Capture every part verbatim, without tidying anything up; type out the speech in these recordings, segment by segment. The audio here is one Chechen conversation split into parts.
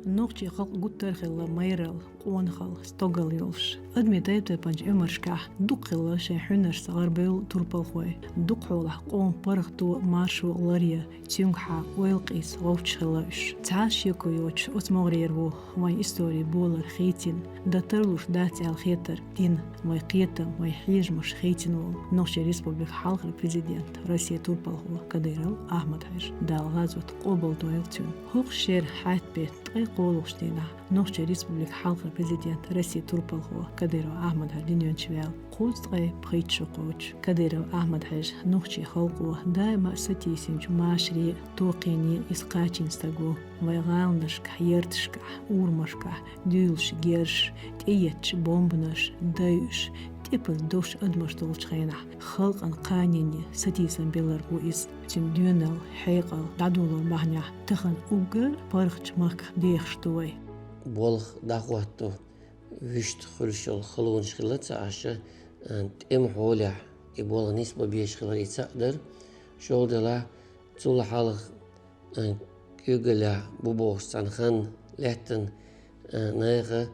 Нохчийн халкъ гуттар а хилла майрал, къонахал, стогал йолуш. Адамийн тайп-тайпанчу Ӏумаршкахь дукха хилла шайн хьуьнаршца гӀарабевлла турпалхой. Дукха хьолахь къоман паргӀато, маршо ларъян, цуьнгахьа ойла къийса гӀовтташ хилла уьш. Цхьа а шеко йоцуш, оцу могӀарера ву вайн историн болар хийцина, дан тарлуш дац аьлла хетар дина, вайн кхетам, вайн хьежамаш хийцина волу Нохчийн Республикан хьалхара президент, Россин турпалхо Кадыров Ахьмад-Хьаьжа, Дала гӀазот къобалдойла цуьнан. ХӀокху шеран хьаьт-беттан ткъе кхоалгӀачу дийнахь Нохчийн Республикан хьалхара президент, Россин турпалхо Кадыров Ахьмад-Хьаьжа дуьнен чу ваьлла кхузткъе пхийтта шо кхочу. Кадыров Ахьмад-Хьаьжа нохчийн халкъо даима а сатийсинчу машаре а, токхене а иза кхачийна стаг ву. Вайн гӀаланашкахь, ярташкахь, урамашкахь дуьйлуш герзаш, тӀеетташ бомбанаш, дайуш, тӀепаза долуш адамаш долчу хенахь, халкъан кханенна сатийсам билларг ву иза. Цуьнан доьналла, хьекъал дӀадолор бахьанехь тахана уггар а паргӀатчу махках дехаш ду вай. Болх дӀахӀотто, вуьшта хуьлуш йолу халонаш хилла ца Ӏаш, а, тӀеман хьолехь и болх нисбан безаш хилар и цхьаъ дара. ШолгӀа делахь, цул хьалха, а, куьйгаллехь бу бохуш цхьана хан лаьттина, а, нехан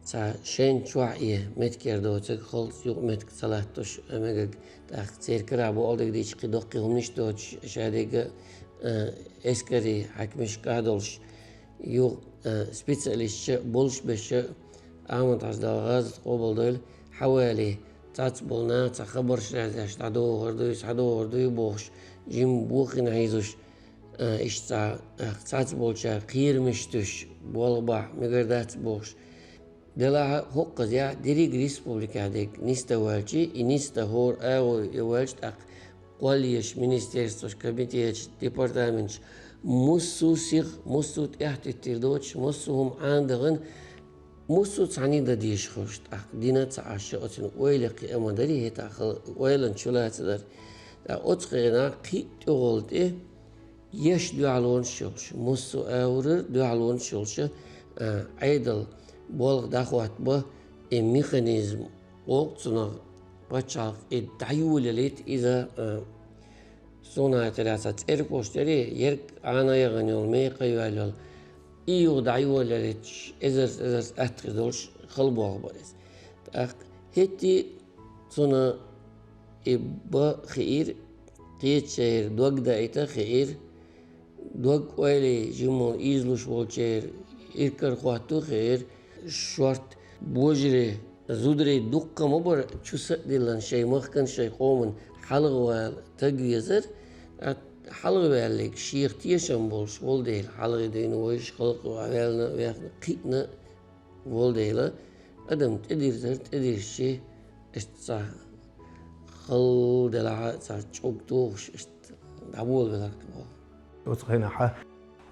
цхьа шен чохь а меттигера доцург, халкъаца юкъаметтиг ца латтош, а, мегар, тӀаккха церан карахь бакъдерг дийцича кхин доккхий хӀуманаш доцуш, шадерг а, а, эскарийн хьаькамашкахь долуш, юха, а, специалисташ а болуш берш а, Ахьмад-Хьаьжа, Дала гӀазот къобалдойла, хьавалий, цхьацболу наха цхьа хабарш раьзеш дӀадохур дуй, схьадохур дуй бохуш, жимма бохийна хьийзош, а, иштта цхьа, а, цхьацболчара кхерамаш туьйсуш, болх бахь, мегар дац бохуш. Делахь а хӀокхузахь дерриг республикехь дерг нисдан ваьлча, и нисдан хӀора агӀо ян ваьлча, тӀаккха кхоллаеш министерстваш, комитеташ, департаменташ, массо а сиха, массо а тӀехтеттар доцуш, массо а хӀума Ӏанадахана, массо а цхьаьний дан дезаш хуьлуш, тӀаккха дина ца Ӏаш оцунна ойла кхиам ма дарий, хӀетахь хала ойланна чулацадар. ТӀаккха оцу хенахь кхин а тӀехула тӀе еш дуьхьалонаш йолуш, массо а агӀор дуьхьалонаш йолуш, а, Ӏедал болх дӀахӀоттабан и механизм гӀуллакх цунах пачхьалкх и дӀайолаялийта иза, а, суна хетарехь цхьа цӀерпош тӀера, ерг Ӏана яхана йолу, мекха йоьлла йолу, и юха дӀайолаялийташ, эзарза-эзарза атта хир долуш хала болх бара иза. ТӀаккха хӀетте а цунна и бан хиира, кхечеран дог даийта хиира, дог-ойла жимма ийзалуш волчеран иракарахӀотто хиира, шорта божарий, зударий дуккха ма бара чу са а диллина шайн махкан, шайн къоман хьалхавала стаг везар, а, хьалхаваьлларг шех тешам болуш волу дела, хьалхе дуьйна вовзаш, халкъе ваьлла, ваьхна, кхиъна волу дела, адам тӀедирзар, тӀедирзича, иштта цхьа хала делахь а цхьа чӀуг тухуш, иштта дӀаболавелар боху. Оцу хенахь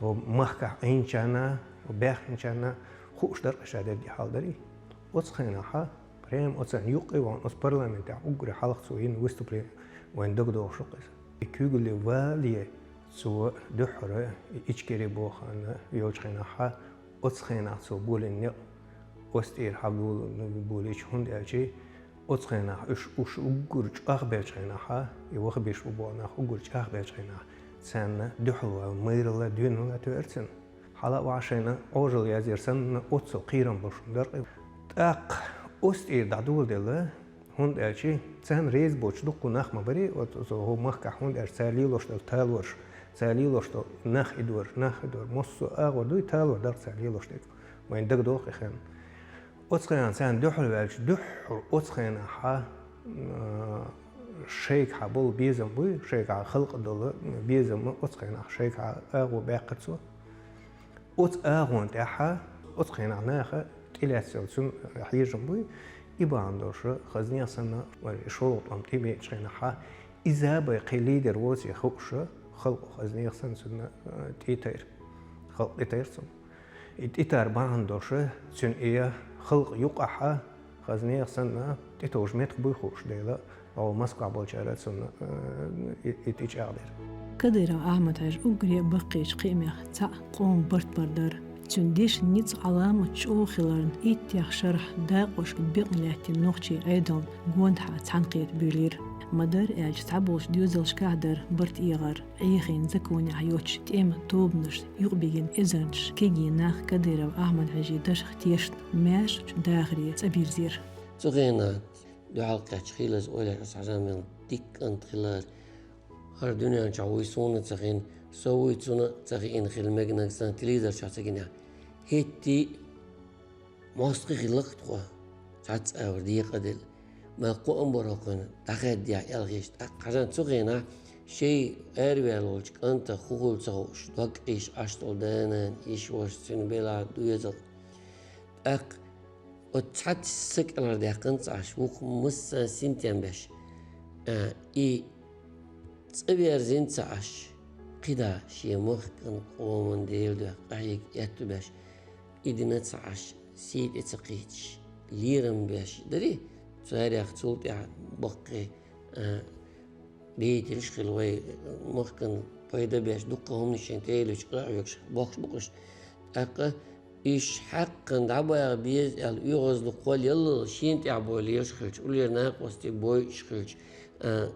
хӀокху махкахь Ӏийначарна, баьхначарна хууш дара-кх шадерг и хьал дарий. Оцу хенахь, прямо оцарна юккъе вахана, оцу парламентехь уггаре хьалха цо йина выступление вайна дагадогӀуш ду-кх иза. И куьйгалле вале, цо дуьххьара и Ичкери боху хан йолчу хенахь, оцу хенахь цо болийна некъ оцу тӀера хьаболийча, хӀунда аьлча оцу хенахь уьш, уьш уггар чӀагӀбеллачу хенахь, и вахабиш бу боху нах уггар чӀагӀбеллачу хенахь, царна дуьхьал вала майралла, доьналла тоьар царна. Хьала а вахьа шайна Ӏожалла язъяр санна, оццул кхерам болуш хӀума дара-кх. ТӀаккха оцу тӀера дӀадоладелла, хӀунда аьлча царна реза боцуш дуккха нах ма барий оцу, оцу махкахь, хӀунда аьлча цара лелош долу талораш, цара лелош долу нах идор, нах идор, массо а агӀор дуй, талор дара цара лелош дерг. Вайна дагадогӀу-кх и хенахь. Оцу хенахь царна дуьхьал ваьлча, дуьххьара оцу хенахь, а, шайгахьа болу безам буй, шайгахьа халкъа долу безам оцу хенахь шайгахьа агӀо баьккхира цо. Оцу агӀонна тӀехь, оцу хенахь наха тӀелаьцна йолу цуьнан хьежам буй, и бахьана долуш, хазне а санна, вай шолгӀа тӀом тӀе беъчу хенахь, иза бен кхин лидер воций хууш, халкъо хазне а санна цунна, э, тӀетайра. Халкъ тӀетайра цунна. И тӀетар бахьана долуш, цуьнан и халкъ юкъахь, хазне а санна, тӀетовжа меттиг буй хууш дела, гӀо Москвахь болчара цунна, э, и, и тӀечӀагӀдира. Кадыров Ахьмад-Хьаьжин уггаре а баккхийчу кхиамех цхьаъ къоман барт бар дара. Цуьнан дешан ницкъ, Ӏаламат чӀогӀа хиларна, иттех шарахь дакъошка бекъна лаьттина нохчийн Ӏедална гонаха цхьаьнакхета буьйлира. Ма-дарра аьлча, цхьаболчу доьзалшкахь дара барт эгӀар, Ӏехийна законехь йоцчу тӀеман тобанашна юкъабигина эзарнаш кегий нах Кадыров Ахьмад-Хьаьжин дашах тешна, маьршачу дахаре цӀа бирзира. Цу хенахь дуьхьал кхаьчча, хийлаза ойла еш, аса хьажа мел дика кӀант хилар, хӀара дуьнен чохь вуй суна ца хиъна, со вуй цунна ца хиъна хила мегнарг санна, телевизор чохь ца гинехь. ХӀетте а мостагӀий хилла-кх тхо, цхьацца агӀор декъаделла. Ма кхоам бара хӀокхуьнан дӀахаьдда аьлла хеташ. ТӀаккха хьажа, цу хенахь шайн араваьлла волчу кӀантах хӀун хуьлу ца хууш, дог Ӏийша Ӏаш долу да-нана, йиша-ваша, цуьнан белахь доьзал. ТӀаккха оцу цхьацца са кӀелхьара даьккхина ца Ӏаш, вукху массарна синтем беш, а, и цӀа верзина ца Ӏаш, кхидӀа шен махкан къоман Делан дуьхьа къахьега аьтту беш, и дина ца Ӏаш, сий тӀе ца кхийдаш, лерам беш дарий, царех цул тӀаьхьа баккхий, а, деятелаш хилла, вай махкана пайда беш, дуккха хӀуманаш шайн тӀе а йиллича, къахьоьгуш бохкуш бу-кх уьш. ТӀаккха уьш хьаькхна дӀабаха беза аьлла, оьгӀазло, кхоллалла шена тӀехь бой лелаш хилча, уллера накъостий бойуш хилча, а,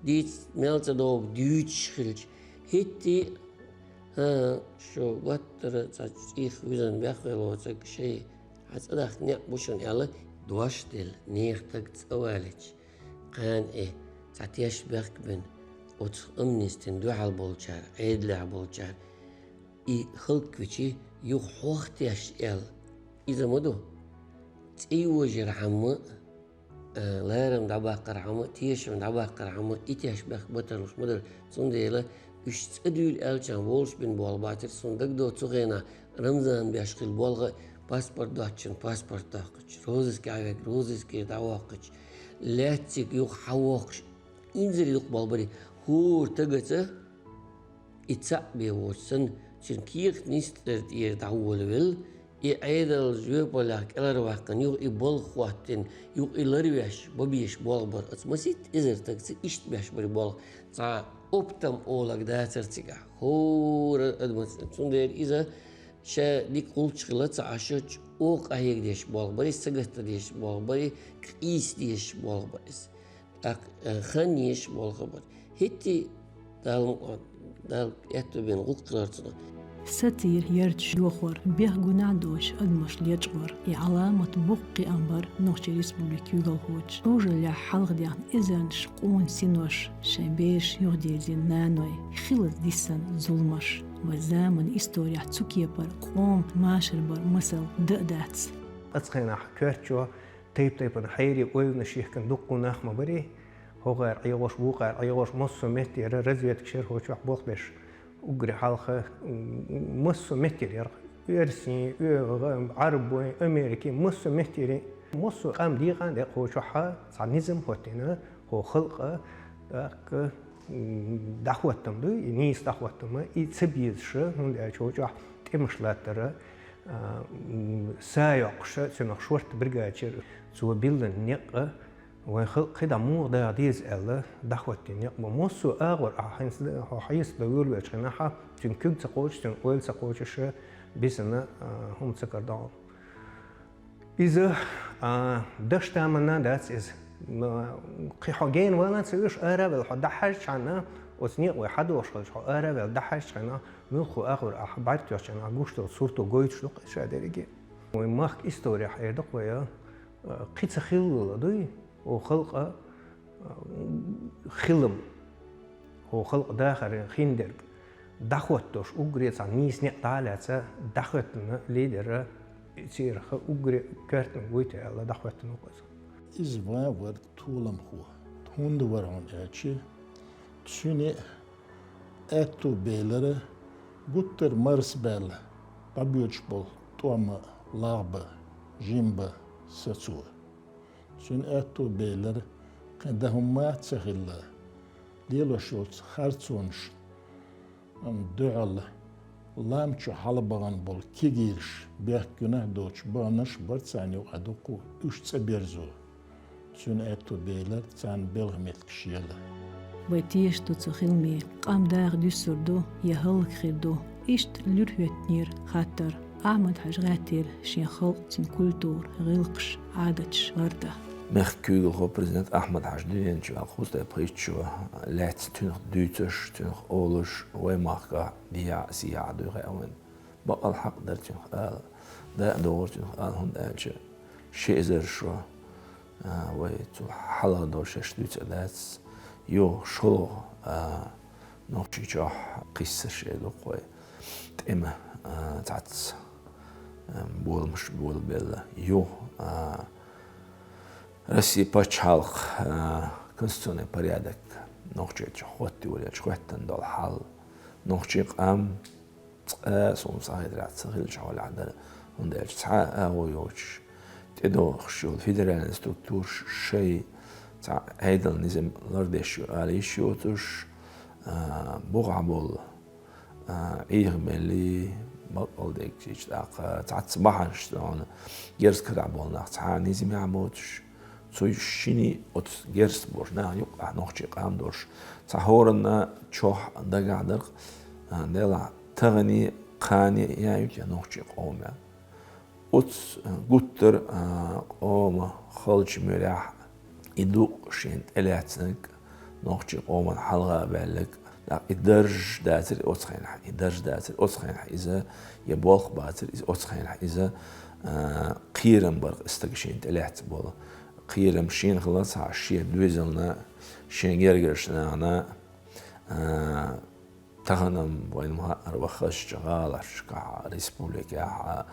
дийца мел ца догӀу дуьйцуш хилча, хӀетте а, а, шу гуттара а цхьа цӀийх вуьзна бехвелла воцург шайн хьан цӀа дахка некъ бу шуна аьлла, дош делла, нехан стаг цӀа валийча, кхана и цхьа теш бехк бина, оцу амнистина дуьхьал болчара, Ӏедалехь болчара, и хӀаллаквича юха хьох теш аьлла, иза ма ду. ЦӀий вожархьама, а, ларам дӀабаккхархьама, тешам дӀабаккхархьама, и теш бехк бан тарлуш ма дара. Цундела уьш цӀа дуьйла аьллачарна волуш бина болх бацара, суна дагадо цу хенахь Рамзана беш хилла болх а, паспорт доцучун паспорт доккхуш, розыскехь верг розыскера дӀавоккхуш, лаьцниг юха хьавоккхуш, инзаре дукха болх барий, хӀора стагаца и цхьаъ бен воцуш санна, цуьнан кехат нисдаран тӀера дӀаволавелла, и Ӏедал жоьпаллех кӀелхьарваьккхина, юха и балха хӀоттийна, юха и ларвеш, бан безаш болх бара. Оцу масийтта эзар стагаца иштта беш барий болх. Цхьа оптом олаг дацара цигахь. ХӀора адамаца, цундела иза ша дика гӀулч хилла ца Ӏаш, чӀогӀа къахьега дезаш болх бара иза, сагатта дезаш болх бара иза, къийса дезаш болх бара иза. ТӀаккха, э, хан езаш болх бара. ХӀетте Дала, Дала аьтту бина гӀуллакх хилар цунах. Сацийра ярташ йохор, бехк гунахь доцуш адамаш лечкъор. И Ӏаламат боккха кхиам бара Нохчийн Республикан куьйгалхочун. Ӏожаллехь хьалхадехна эзарнаш къона синош, шайн бераш юхадирзина наной, хилаза диссина зуламаш. Вайн заманан исторехь цу кепара къоман машар бар масал дан а дац. Оцу хенахь коьртачо тайп-тайпана хьерий ойланаш йихкина дуккха нах ма барий. ХӀокхара Ӏехош, вукхара Ӏехош, массо а меттера разведкаш яра хӀокху чохь болх беш. Уггаре хьалха, м, массо а меттера яра. Оьрсийн, оь-, Ӏарбойн, Америкин, массо а меттера. Массо а къам декъан а декъна хӀокху чохь цхьа низам хӀоттийна, хӀокху халкъан, тӀаккха, м, дӀахӀоттам ду, и нийса дӀахӀоттам, и ца безаш, хӀунда аьлча хӀокху чохь тӀемаш латтара, а, м, са йоккхуш, цунах шортта бригада чуьра цо биллина некъ, вайн халкъ кхидӀа муха даха деза аьлла, дӀахӀоттийна некъ бу. Массо а агӀор ахь хӀинца, хьо хьийса дан вуьйлавеллачу хенахь, цуьнан куьг ца кхочуш, цуьнан ойла ца кхочуш, бисина, а, хӀума ца карадо. Иза, а, даш таманна дац иза. М, кхин хьо гена вала ца веш, ара а ваьлла, хьо дӀахьаьжча хьанна, оцу некъа вай хьадогӀуш хилча, хьо ара а ваьлла дӀахьаьжча хьанна, муьлхха агӀор ахь бӀаьрг тоьхча хьанна, гуш долу сурто гойтуш ду-кх ша дерриге. Вайн махка исторехь эр ду-кх вай, а, кхин ца хилла дуй, хӀокху халкъан, а, хилам, хӀокху халкъан дахаран хиндерг дӀахӀоттош, уггаре цхьа нийса некъ дӀа а лаьцна, дӀахӀоьттина лидер, церах уггаре коьртаниг вуй те аьлла, дӀахӀоьттина ву-кх иза. Иза ван вара толамхо. ХӀунда вара хьуна аьлча, цуьнан аьтту белара гуттар а марсабаьлла дӀабоьдуш болу тӀом а лагӀбан, жимбан сацо. Цуьнан аьтту белара кхин дан хӀумма а ца хилла, лелош йолчу харцонаш, ам, дуьхьал лам чу хьалабахана болу кегийраш, бехк-гуьнахь доцуш баханарш а бара царна юкъахь дуккха а, уьш цӀа берзо. Цуьнан аьтту белара царна белхан меттигаш елла. Вай тешаш ду цу хиламе, къам даха дуьсур ду я хӀаллакьхир ду? Иштта луьра хӀоьттинера хаттар. Ахьмад-Хьажа гӀаьттира шен халкъ, цуьнан культура, гӀиллакхаш, Ӏадаташ лардан. Мехкан куьйгалхо, президент Ахьмад-Хьажа дуьнен чу ваьлла кхузткъе пхийтта шо лаьцна цуьнах дуьйцуш, цуьнах олуш, вай махкахь дехьа а, сехьа а дуй хаьа вайна. Баккъал хьакъ дара цуьнах ала. Даа догӀура цуьнах ала, хӀунда аьлча ши эзар шо, а, вай цул хьалха долу шераш дуьйцур дац. Юха шолгӀа, а, Нохчийчохь кхиссарш эр ду-кх вай. ТӀеман, а, цхьацца, а, боламаш болабелла. Юха, а, Россин пачхьалкх, а, конституционный порядок Нохчийчохь хӀоттайолаелча хӀоьттина долу хьал. Нохчийн къам цкъа а суна схьахетарехь ца хиллачу хьолехь дара, хӀунда аьлча цхьа а агӀо йоцуш, тӀедогӀуш йолу федеральни структураш шайн цхьа Ӏедал, низам лардеш ю ала йиш йоцуш, а, бухахь болу, а, Ӏехабелла, баккъал деггачу тӀаккха цхьацца бахьанашца хьуна герз карахь болу нах цхьа а низамехь боцуш, цу шинна оцу герз болуш нахана юккъехь нохчийн къам долуш, цхьа хӀоранна чохь дагахь дара-кх, а, делахь тахана, кхана ян ю те нохчийн къоман. Оцу, а, гуттара, а, къоман халчу муьрехь и дукъ шена тӀелаьцнарг, нохчийн къоман хьалха а баьлларг, тӀаккха и дарж дацара оцу хенахь, и дарж дацара оцу хенахь иза, я болх бацара иза оцу хенахь иза, а, кхерам бара-кх и стага шена тӀелаьцна болу. Кхерам шена хилла цхьа шен доьзална, шен гергарчу нахана, а, тахана-м вайна ма-хаъара вай хазачу гӀалашкахь, республикехь, а,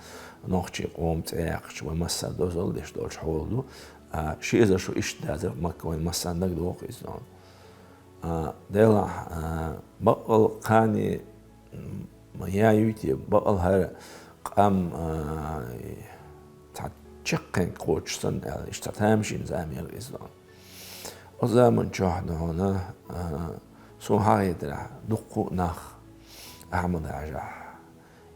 нохчийн къоман цӀе яьккхича, вай массара дозалла деш долчу хьолехь ду. А, ши эзар шо иштта дацара-кх Макка, вайна массарна дагадогӀу-кх иза. А, делахь, а, баккъал кхана, м, ма ян юй те, баккъал хӀара къам, а, цхьа чаккхенга кхочуш санна аьлла, иштта цхьа тамашийна зама яра иза. Оцу заман чохь ду хьуна, а, суна хьахетарехь, дуккха а нах Ахьмад-Хьаьжахь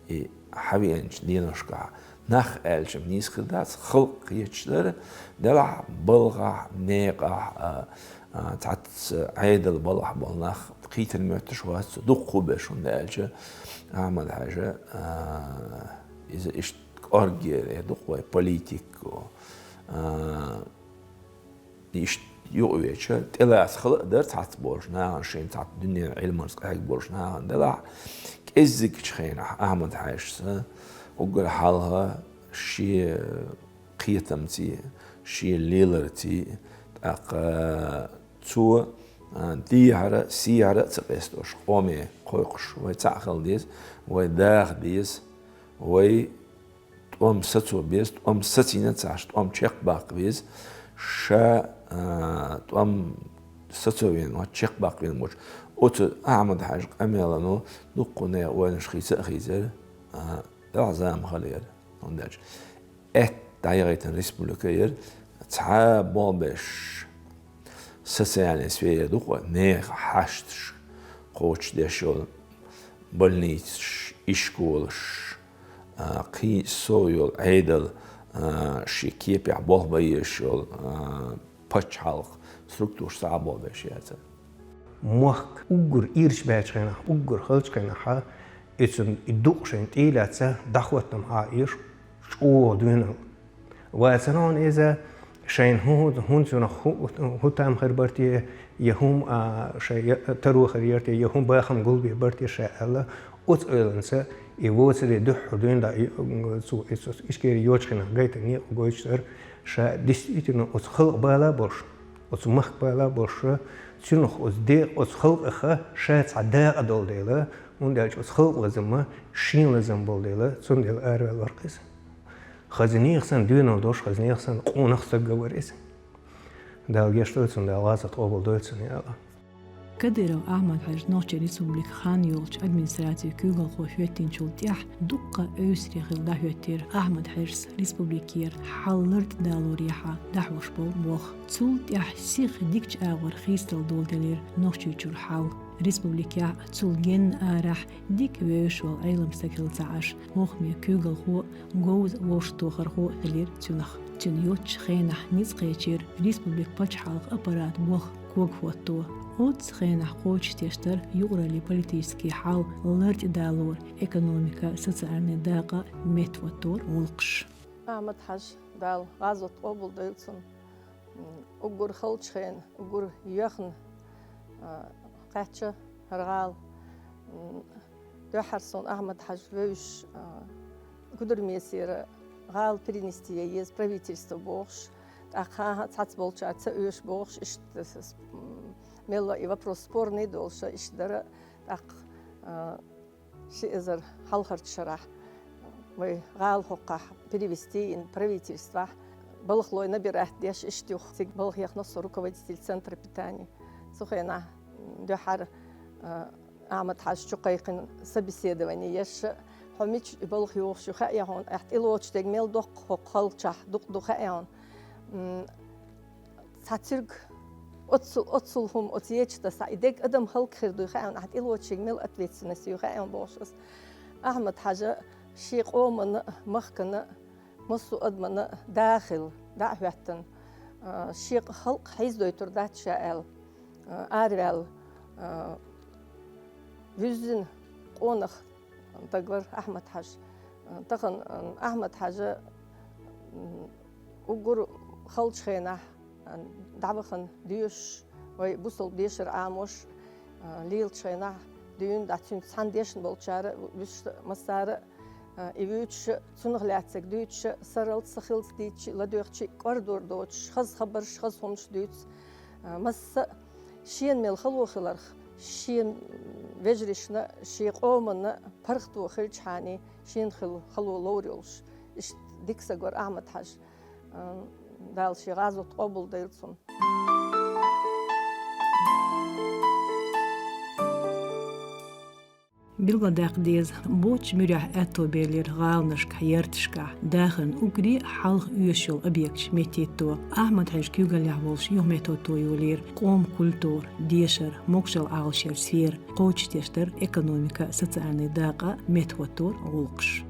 и хьавеанчу деношкахь, нах аьлча-м нийса хир дац, халкъ кхеташ дара, делахь балхахь, некъахь, а, а, цхьацца Ӏедал балхахь болу нах кхийтина моьттуш вац, дуккха а берш, хӀунда аьлча Ахьмад-Хьаьжа, а, иза иштта кӀоргера, э, ду-кх вай политик, а, иштта юкъавеча, тӀелаца хала а дара цхьацца болчу нахана, шайн цхьацца дуьненан Ӏилманца къаьхьиг болчу нахана, делахь кӀеззигчу хенахь Ахьмад-Хьаьжас уггар хьалха шен кхетамций, шен леларций, тӀаккха цо, а, дехьара, сехьара а ца къестош, къоме кхойкхуш, вай цхьаъ хила деза, вай даха деза, вай тӀом сацо беза, тӀом сацийна ца Ӏаш, тӀом чекхбаккха веза, ша, а, тӀом сацо веана, чекхбаккха веана волчу. Оцу Ахьмад-Хьаьжин къамелано дуккха нехан ойланаш хийца а хийцира, а, делахь зама хала яра, хӀунда аьлча аьтта дӀаяхийтина республика яра, цхьа болх беш, социальный сфера ду-кх, нехан хьашташ кхочушдеш йолу, больницаш, ишколаш, а, кхин а сов йолу Ӏедал, а, шен кепехь болх бан езаш йолу, а, пачхьалкх структураш схьа а болх беш яцара. Мохк уггар ирча баьчу хенахь, уггар халчу хенахь, и цунна и дукъ шайн тӀе а лаьцна, дӀахӀоттам хьаийра чӀогӀа доьналла. Вацара хьуна иза, шайна хӀун, хӀун, хӀун цунах хӀу-, хӀун там хир бара те, я хӀума, а, шайн я, таро хир яра те, я хӀума бахам гулбе бара те ша аьлла, оцу ойланца и воцаре дуьххьара дуьйна дӀа и, цо, и цо Ичкери йоцу хенахь гайтина некъа гойтуш дара, ша действительно оцу халкъан бала болуш, оцу махкан бала болуш, цунах оцу декъа, оцу халкъах ша цхьа дакъа долу дела, хӀунда аьлча оцу халкъан лазам шен лазам болу дела, цундела араваьлла вара-кх иза. Хаза нехан санна доьналла долуш, хаза нехан санна къонах стаг вара иза. Дала гечдойла цунна, Дала гӀазот къобалдойла цунна, я АллахӀ. Кадыров Ахьмад-Хьаьжа Нохчийн Республикан хан йолчу администрацин куьйгалхо хӀоьттинчул тӀаьхьа дуккха а эвсаре хилла дӀахӀоьттира Ахьмад-Хьаьжас республикера хьал лартӀадалорехьа дӀахьош болу болх. Цул тӀаьхьа сиха дикачу агӀор хийцадала доладелира Нохчийчуьра хьал. Республикехь а, цул генна арахь дика вевзаш волу Ӏелам стаг хилла ца Ӏаш, хӀокхуьнан куьйгалхо а, говза вовшахтохархо а хилира цуьнах. Цуьнан йоцчу хенахь ницкъ кхечира республикан пачхьалкхан аппарат болх когахӀотто. Оццу хенахь кхочушдеш дара юкъараллин политический хьал, лар тӀедалор, экономика, социальный дакъа, меттахӀоттор, гӀуллакхаш. Ахьмад-Хьаьжа, Дала гӀазот къобалдойла цуьнан. М, уггар халчу хенахь, уггар йоьхна, а, кхаьчна хӀара гӀала. М, дуьххьара суна Ахьмад-Хьаьжа вевзаш, а, Гудармесера гӀала перенести ян еза правительство бохуш, тӀаккха хӀан-хӀа цхьацца болчара ца оьшу бохуш, иштта с-, с-, м, мелла а и вопрос спорный долуш, иштта дара, тӀаккха, а, ши эзар хьалхарчу шарахь вай гӀала хӀокхахь перевести йина правительствохь балхалой набирать деш, иштта юха цига балха яхна со руководитель центра питания. Цу хенахь дуьххьара, а, Ахьмад-Хьаьжа чу кхайкхина собеседовани еш, хьо мича и балха йохуш ю хаьа хьуна, ахь тӀелоцуш дерг мел доккха хӀокху халчахь дукха ду хаьа хьуна. М, цхьа цуьрг оццул, оццул хӀума оцу ечу таса, и дерг адам хӀаллакьхир дуй хаьа хьуна, ахь тӀелоцуш ерг мел ответственность ю хаьа хьуна бохуш ас. Ахьмад-Хьаьжа шен къоманна а, махкана а, массо а адамна а да а хилла, дӀа а хӀоьттина, а, шен халкъ хьийзадойтур дац ша аьлла, а, араваьлла, а, вуьззина къонах дагавар Ахьмад-Хьаьжа. Тахана, м, Ахьмад-Хьаьжа, м, уггар халчу хенахь, м, дӀавахана доьшуш, вай бусалба дешар Ӏамош, м, лелачу хенахь дуьйна дӀа цуьнца цхьаьна дешна болчара, вуьшта массара а, и вуьйцуш, цунах лаьцнарг дуьйцуш, сарралц, сахиллалц дийцча а, ладоьгӀча а, кӀордор доцуш, хаза хабарш, хаза хӀуманаш дуьйцу. А, масса а шена мел хало хиларх, шен вежаршна, шен къоманна паргӀато хилчахьана, шена хилла хало ловр йолуш. Иштта дика стаг вара Ахьмад-Хьаьжа. А, Дала шен гӀазот къобалдойла цунна. Билгалдаккха деза, боцчу муьрехь аьтто белира гӀаланашкахь, ярташкахь, дахарна уггаре а хьалха оьшуш йолу объекташ меттахӀитто. Ахьмад-Хьаьжин куьйгаллехь волуш юха меттахӀотто йолийра къоман культура, дешар, могашалла Ӏалашъяран сфера, кхочушдеш дара экономика, социальный дакъа, меттахӀоттор, гӀуллакхаш.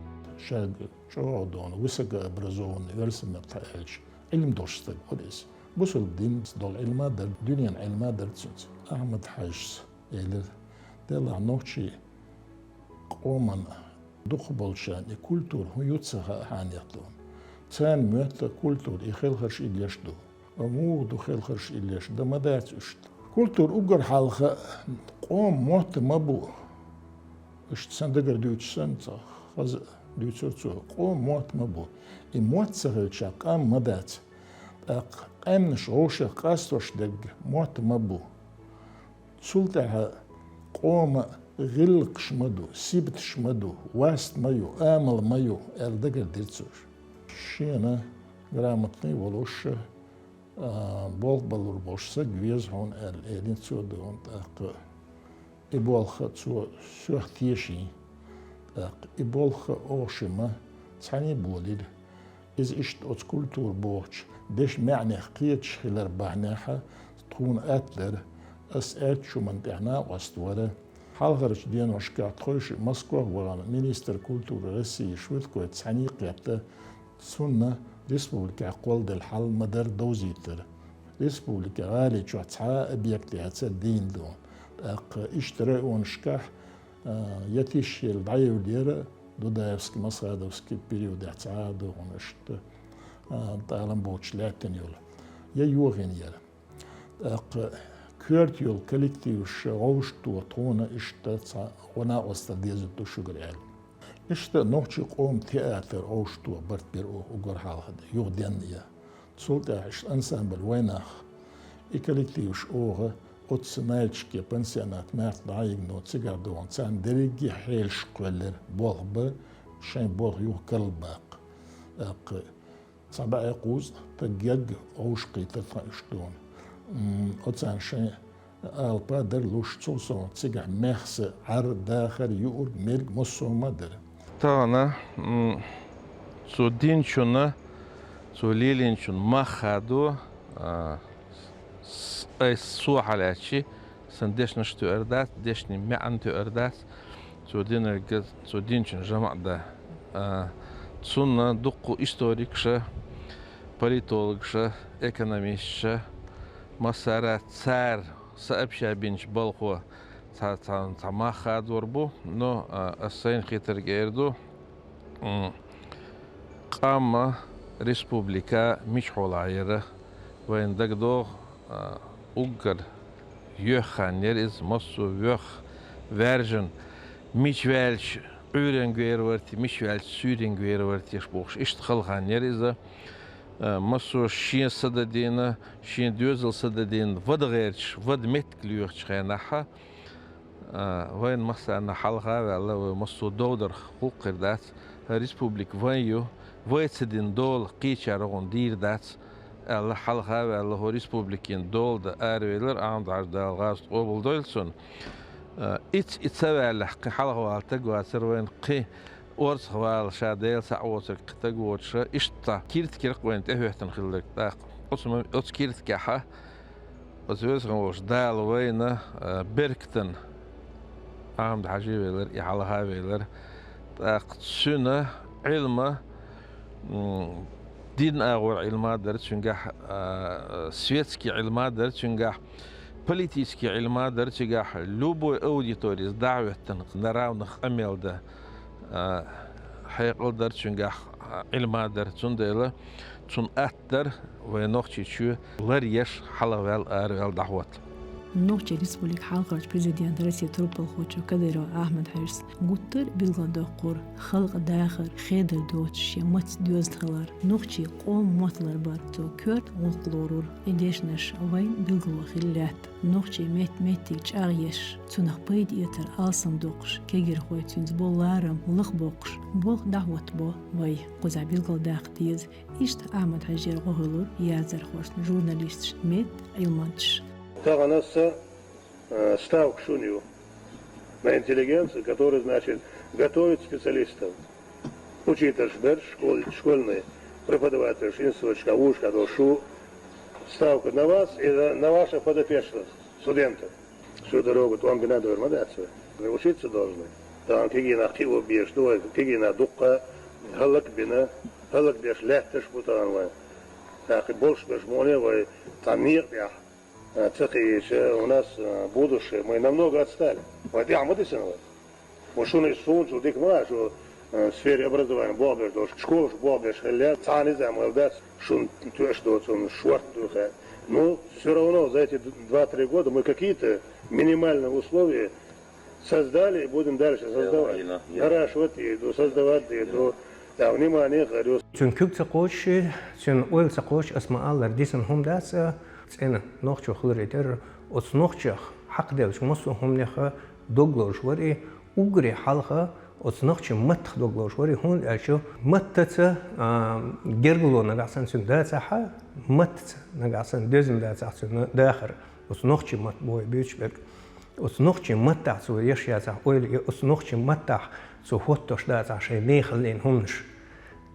Шайга чӀогӀа дона, высокообразованный, оьрсийн маттахь аьлча, Ӏилма долуш стаг вара иза. Бусалба динца долу Ӏилма а дара, дуьненан Ӏилма а дара цуьнца. Ахьмад-Хьаьжас элира: «Делахь нохчийн къоман дукхахболчарна и культура хӀун ю ца хаьа хьанех дуьйна. Царна моьтту культура и хелхарш иллеш ду. Ткъа муха ду хелхарш иллеш? Дан ма дац уьш». Культура уггар хьалха къоман мотт ма бу. Иштта сан дагара дуьйцуш санна, цхьа хаза дуьйцура цо: къоман мотт ма бу. И мотт ца хилча, къам ма дац. ТӀаккха къаьмнаш вовшах къастош дерг мотт ма бу. Цул тӀаьхьа къоман гӀиллакхаш ма ду, сибаташ ма ду, васт ма ю, амал ма ю, аьлла дагардира цо. Шена грамотный волуш, а, болх балур болуш стаг веза хьуна аьлла, элира цо дуьйна. ТӀаккха и болх цо соьх тешийна. ТӀаккха и болх оха шимма цхьаьна а болийра. Иза иштта оцу культура бохучу дешан маьӀнех кхеташ хилар бахьанехь, тхуна атта дара, ас аьллачу хӀуманна тӀехь накъост вара. Хьалхарчу деношкахь тхойша Москвахь вахана министр культуры России Швыдкой цхьаьна а кхетта, цунна республикехь кхолладелла хьал ма-дарра довзийтира. Республикехь, гӀали чохь цхьа а объект яцара дийна дуьйна. ТӀаккха иштта районашкахь, а, я тишъелла дӀаевллера, Дудаевский, Масхадовский периодехь цхьа а дуьйна иштта, а, тӀалам боцуш лаьттина йолу, я йохийна яра. ТӀаккха коьрта йолу коллективаш вовшахто тхуна иштта цхьа гӀо-накъосталла дезар ду шуьгара аьлла. Иштта нохчийн къоман театр вовшахто барт бира оха уггар хьалха, юхаденна я. Цул тӀаьхьа иштта ансамбль «Вайнах». И коллективаш оха оццу Нальчике пансионат «Марта» дӀайигна, цигахь дуьйна царна дерриге а хьелаш кхоьллира, болх бан, шайн болх юха карла баккха. ТӀаккха цхьа бӀе кхузткъа стаг герга вовшахкхийтира тхан уьш дуьйна. М, оцарна шайн алапа дара луш, цул совнаха цигахь мехса, Ӏар, дахар, юург, мерг массо а ма дара. Тахана, м, цо динчунна, цо лелийначунна мах хадо, а, с-, айса со хьалаьцчи, сан дешнаш тоьар дац, дешнийн маьӀна тоьар дац, цо динарг, цо динчун жамаӀ дан. А, цунна дуккха историкаша, политологаша, экономисташа, массара цара Сообща бинчу балхо цхьа, цхьа, цхьа мах хадор бу, но, а, ас сайна хетарг эр ду. М, къамма республика мичахьолахь яра вайна дагадогӀу, а, уггар йоьхна хан яра иза, массо а воьхна, ваьржина, мича ваьлча Ӏуьйренга вер вара те, мича ваьлча суьйренга вер вара те бохуш, иштта хала хан яра иза. А, массо а шен са дан дийна, шен доьзал са дан дийна, вада гӀерташ, вада меттиг лоьхучу хенахь, а, вайна массарна хьалха а ваьлла, вай массо а довдарх гӀуллакх хир дац, республика вайн ю, вай ца дина дола кхечара гӀуна дийр дац, аьлла, хьалха а ваьлла, хӀо республикин дола дан аравелира Ахьмад-Хьаьжа, Дала гӀазот къобалдойла цунна. А, иц-, и ца ваьллехь, кхин хьалха вала стаг вацара вайна, кхин орцах вала ша Дела схьа а воцург кхин стаг воцуша, иштта киртиг яра-кх вайна тӀехӀоьттина хилларг тӀаккха. Оцу ма-, оцу киртигехь оцу везачу волчу Дала вайна, а, беркатана Ахьмад-Хьаьжа велира, и хьалха а велира. ТӀаккха цуьнан Ӏилма, м, дин агӀор Ӏилма дара цуьнгахь, а, светский Ӏилма дара цуьнгахь, политический Ӏилма дара цигахь, любой аудиторис дӀахӀоьттина, на равных къамел дан, а, хьекъал дара цуьнгахь, а, Ӏилма дара. Цундела цунна атта дара вайн Нохчийчоь лар еш, хьалхаваьлла, араваьлла дӀахӀотта. Нохчийн Республикин хьалхарчу президента, Россин турпалхочо Кадыров Ахьмад-Хьаьжас гуттар а билгалдоккхура халкъан дахар, хедар доцуш шен маттаца доьзна хилар, нохчийн къоман мотт ларбар цо коьрта гӀуллакх лорура. И дешнаш вайна билгало хилла лаьтта. Нохчийн меттиг-меттиг чӀагӀъеш, цунах пайда эцар алсам доккхуш, кегийрхой цуьнца болу ларам лаха боккхуш, болх дӀахӀоттабо вай. Кхузахь билгалдаккха деза, иштта Ахьмад-Хьаьжера гӀо хуьлура яздархошна, журналисташна, меттан Ӏилманчашна. Тахана аса, э, ставка шуна ю на интеллигенцию, которая, значит, готовит специалистов. Учитель берш, школ-, школьный, преподаватель, институтчка, вузчка долу шу, ставка на вас и на, на ваших подопечных, студентов. Всю дорогу тӀом бина дойр ма дац вай. Мы учиться должны. Тахана кегийнах кхио безаш ду вай, кегийнах дуккха хӀаллак а бина, хӀаллак деш лаьтташ а бу тахана вайн. ТӀаккха болуш берш муха вай цхьана некъа тӀехь, а, ца кхиийча, у нас, а, будущее, мы намного отстали. Вай тӀехь ма дисина вай. Ва шуна и суна чул дика ма а, шу, э, сфере образования болх беш долуш, школаш болх беш хилла, цхьана иза мел дац, шуна тоьаш доцун шорта дуьйхьа. Ну, всё равно за эти д-, два-три года мы какие-то минимальные условия создали и будем дальше создавать. Наращивать и ду, создавать и ду. Да, внимание, говорю. Цуьнан куьг ца кхочуш, цуьнан ойла ца кхочуш, ас ма-аллара, дисина хӀума дац, а, цӀена нохчо хиларе терра, оцу нохчех хьакхаделлачу массо а хӀуманех дог лозуш вара и, уггаре хьалха оцу нохчийн маттах дог лозуш вара и, хӀунда аьлча маттаца, а, гергарло нагахь санна цуьнан дацахь, маттаца нагахь санна доьзна дацахь цуьнан дахар, оцу нохчийн матта боху буьйцуш берг. Оцу нохчийн маттахь цо еш яцахь ойла, я оцу нохчийн маттахь цо хӀоттош дацахь шайн мехаллин хӀуманаш.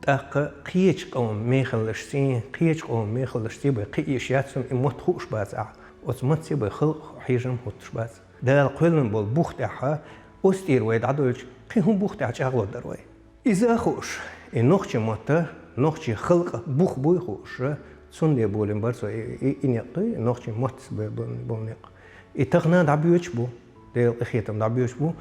ТӀаккха кхечу къоман мехаллашций, кхечу къоман мехаллашций бен кхиийш яц цунна и мотт хууш бацахь, оцу маттаца бен халкъ хьежам хӀуттуш бац. Дала кхоьллина болу бух тӀехь, оцу тӀера вай дӀадоьлча, кхин хӀун бух тӀехь чӀагӀлур дара вай? Иза а хууш, и нохчийн мотт, нохчийн халкъан бух буй хууш, цундела болийна бара цо и, и, и некъ, и нохчийн маттаца бен болу, болу некъ. И тахана дӀабоьдуш бу, Делан къинхетам дӀабоьдуш бу.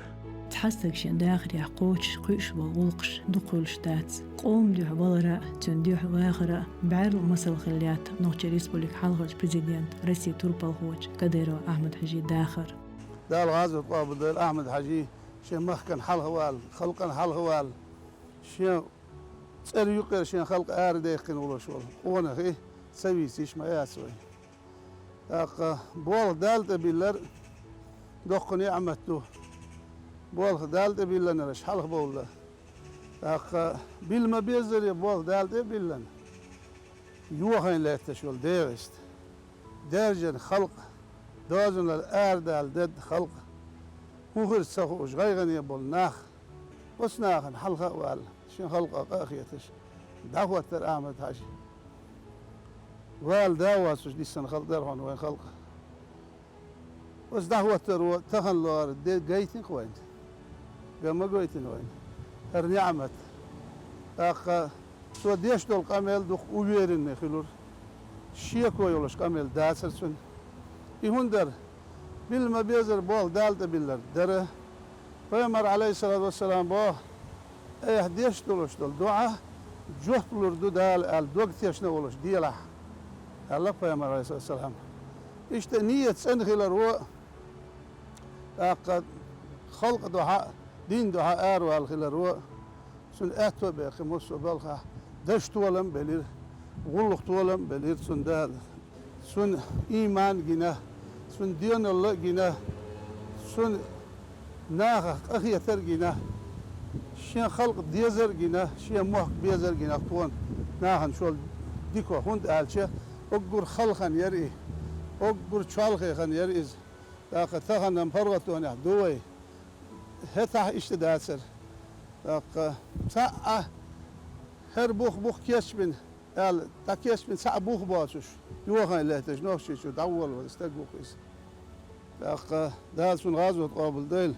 Цхьа стаг шен дахарехь кхочуш, кхуьуш болу гӀуллакхаш дукха хуьлуш дац. Къоман дуьхьа валар а, цуьнан дуьхьа вахар а бӀаьрла масал хилла лаьтта Нохчийн Республикин хьалхарчу президента, Россин турпалхочу Кадыров Ахьмад-Хьаьжин дахар. Дала гӀазот къобалдойла Ахьмад-Хьаьжин, шен махкана хьалха вала, халкъана хьалха вала, шен цӀера юккъера шен халкъ арадаьккхина волуш волу къонах и ца вийца йиш ма яц вай. ТӀаккха болх Дала тӀе биллар доккха неӀмат ду. Болх Дала тӀе биллинарш хьалха бовла. ТӀаккха билла ма-беззара болх Дала тӀе а биллина, йохийна лаьтташ йолу ДегӀаста, даьржина халкъ, дозанал арадала дедда халкъ, хӀун хир ца хууш гӀайгӀане болу нах, оцу нахана хьалха а ваьлла, шен халкъан къа а хеташ, дӀахӀоттара Ахьмад-Хьаьжа. Вала да а воцуш диссина халкъ дара хьуна вайн халкъ. Оцу дӀахӀоттаро тахана лоруш де гайтина-кх вайна. Ган ма гойтина вайна хӀара неӀмат. ТӀаккха цо деш долу къамел дукха уверенный хуьлура. Шеко йолуш къамел дацара цуьнан. И хӀунда дара? Билла ма безар болх Дала тӀе биллар дара. Пайхамар, Ӏалайхиссалату вассалам, боху: «Айхьа деш долуш долу доӀа жоп лур ду Дала», аьлла, дог тешна волуш делахь, аьлла Пайхамар, Ӏалайхиссалату вассалам. Иштта ният цӀена хиларо, тӀаккха халкъан дуьхьа, дин дуьхьа аравала хиларо, цуьнан аьтто а бехи массо а балхахь, даш толам а белира, гӀуллакх толам а белира цунна Дала. Цунна ийман а гина, цунна доьналла а гина, цунна нахах къахетар а гина, шен халкъ дезар а гина, шен мохк безар а гина, тхуна нахана шол дика, хӀунда аьлча уггар хала хан яра и, уггар чолхе хан яра иза. ТӀаккха тахана-м паргӀатонехь ду вай. ХӀетахь иштта дацара. ТӀаккха цхьаъ а хӀара бух, бух кечбина аьлла, дӀакечбина цхьаъ бух боцуш, йохийна лаьтташ Нохчийчу дӀаволавелла стаг ву-кх иза. ТӀаккха Дала цунна гӀазот къобалдойла.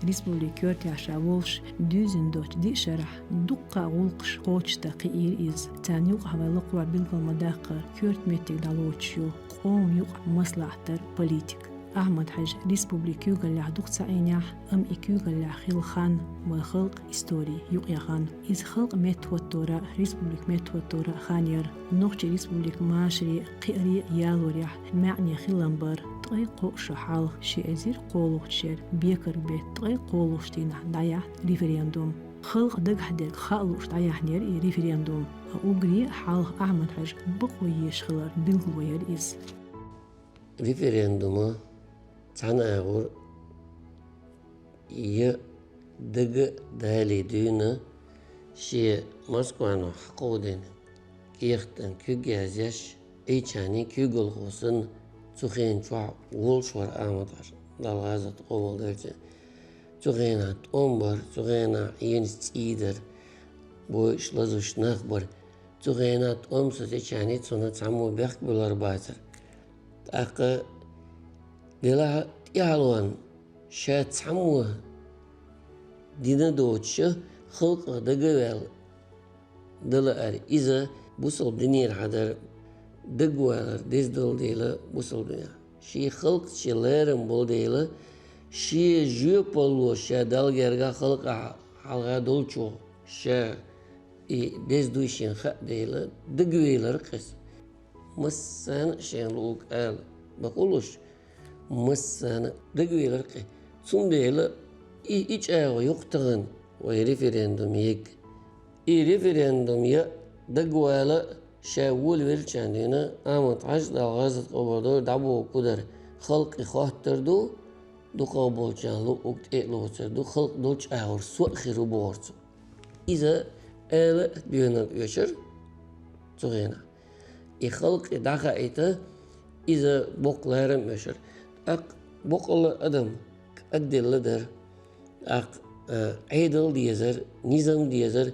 Республикан коьртехь ша волуш дуьззина долчу диъ шарахь дуккха а гӀуллакхаш кхочушдан кхиийра иза. Царна юкъахь вай лакхахь билгал ма-даккхара, коьрта меттиг дӀалоцуш ю къоман юкъахь маслаӀат дар, политика. Ахьмад-Хьаьжа республикан куьйгаллехь дукха ца Ӏийнехь, амма и куьйгаллехь хилла хан вайн халкъан историн юкъаяхана. Иза халкъ меттахӀоттора а, республика меттахӀоттора а хан яра. Нохчийн республикан машаре а, кхиаре а ялорехь маьӀне хилла-м бара. Ткъе кхоъ шо хьалха, ши эзар кхоалгӀачу шеран бекарг беттан ткъе кхоалгӀачу дийнахь дӀаяьхьна референдум. Халкъан дагахь дерг хаа лууш дӀаяьхьнера и референдум. Ткъа уггаре а хьалха Ахьмад-Хьаьжа бакъо езаш хилар билгало яра иза. Референдума цхьана агӀор я дага а далий дуьйна шен Москвано хьакховдийна кехатан куьг язъеш, Ӏийчарний куьйгалхо санна, цу хенан чохь волуш вара Ахьмад-Хьаьжа, Дала гӀазот къобалдойла цуьнан. Цу хенахь тӀом бара, цу хенахь Ӏенаш цӀий дара, бойуш, лазуш нах бара. Цу хенахь тӀом сацийчарний цунна цхьаммо бехк буьллур бацара. ТӀаккха делахь а тӀаьхьалонна ша цхьаммо дина доцуша халкъах дага а ваьлла, дан лаьара иза бусалба динера хьадар, дагавалар деза долу дела бусалба динехь. Шен халкъаца шен лерам болу дела, шен жоьпалло ша Далла гергахь халкъах хьалха долчух ша и деза дуй шена хаьа дела, дагавелира-кх иза. Массарна а шайна луург ала бакъ луш, массарна а дагавелира-кх и. Цундела и, и чӀагӀо ю-кх тахана вай референдум ерг. И референдум ян дагавала а ша волавеллачарна дуьйна Ахьмад-Хьаьжас, Дала гӀазот къобалдойла, дӀабоху кудар халкъе хоттур ду, дукхахболчарна луург тӀе а лоцур ду, халкъ долчу агӀор со а хир ву бохура цо. Иза ала а доьналла оьшура цу хенахь. И халкъе дӀахаийта, иза боккха ларам оьшура. ТӀаккха боккъала адам кӀадделла дара. ТӀаккха, а, Ӏедал дезара, низам дезара.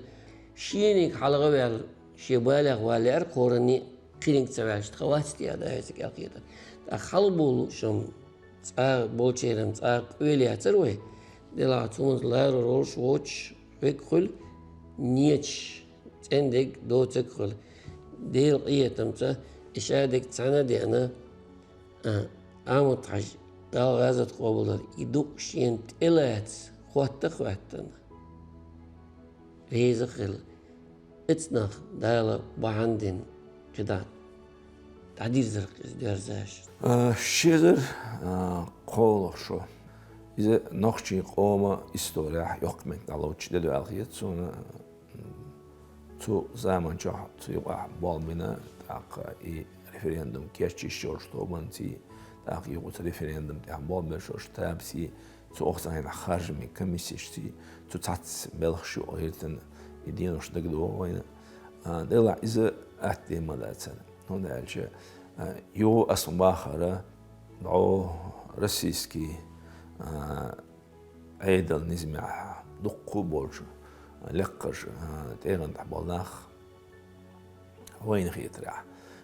Шениг хьалха а ваьлла, шен балех вала лаьара кхоранний, кхиниг ца ваьлча, тхан вац те а, да, хӀинца кӀел кхетар. ТӀаккха хьалха болу шун цкъа болчеран цкъа къоьлла яцара вай. Делахь цунца ларур волуш воцуш верг хуьлу, неташ цӀена дерг доцург хуьлу. Делан къинхетамца и шадерг цхьаьна а деана, а, Ахьмад-Хьаьжа, Дала гӀазот къобалдойла, и дукъ шена тӀелаца, хотта а хӀоьттина, реза а хилла, эцнах Дала бахьана дина кхидӀа дӀадирзира-кх иза доьрзаш. А, ши эзар, а, кхоалгӀа шо. Иза нохчийн къоман исторехь йоккха меттиг дӀалоцуш де ду аьлла хета суна. Цу заман чохь цу юкъахь болх бина, тӀаккха и референдум кечйеш йолчу тобанций, тӀаккха юха цу референдум тӀехь болх беш йолчу табанций, цу окху цӀахь харжамийн комиссешций, цу цхьацца белхаш ю гӀиртина, и деношна дагадогӀу вайна. А, делахь иза атта дийр ма дацара. ХӀунда аьлча, а, юха ас ма бахара, дӀо российский, а, Ӏедал низамехь дуккха а болчу лекхаша, а, тӀегӀан тӀехь болу нах вайна хетарехь,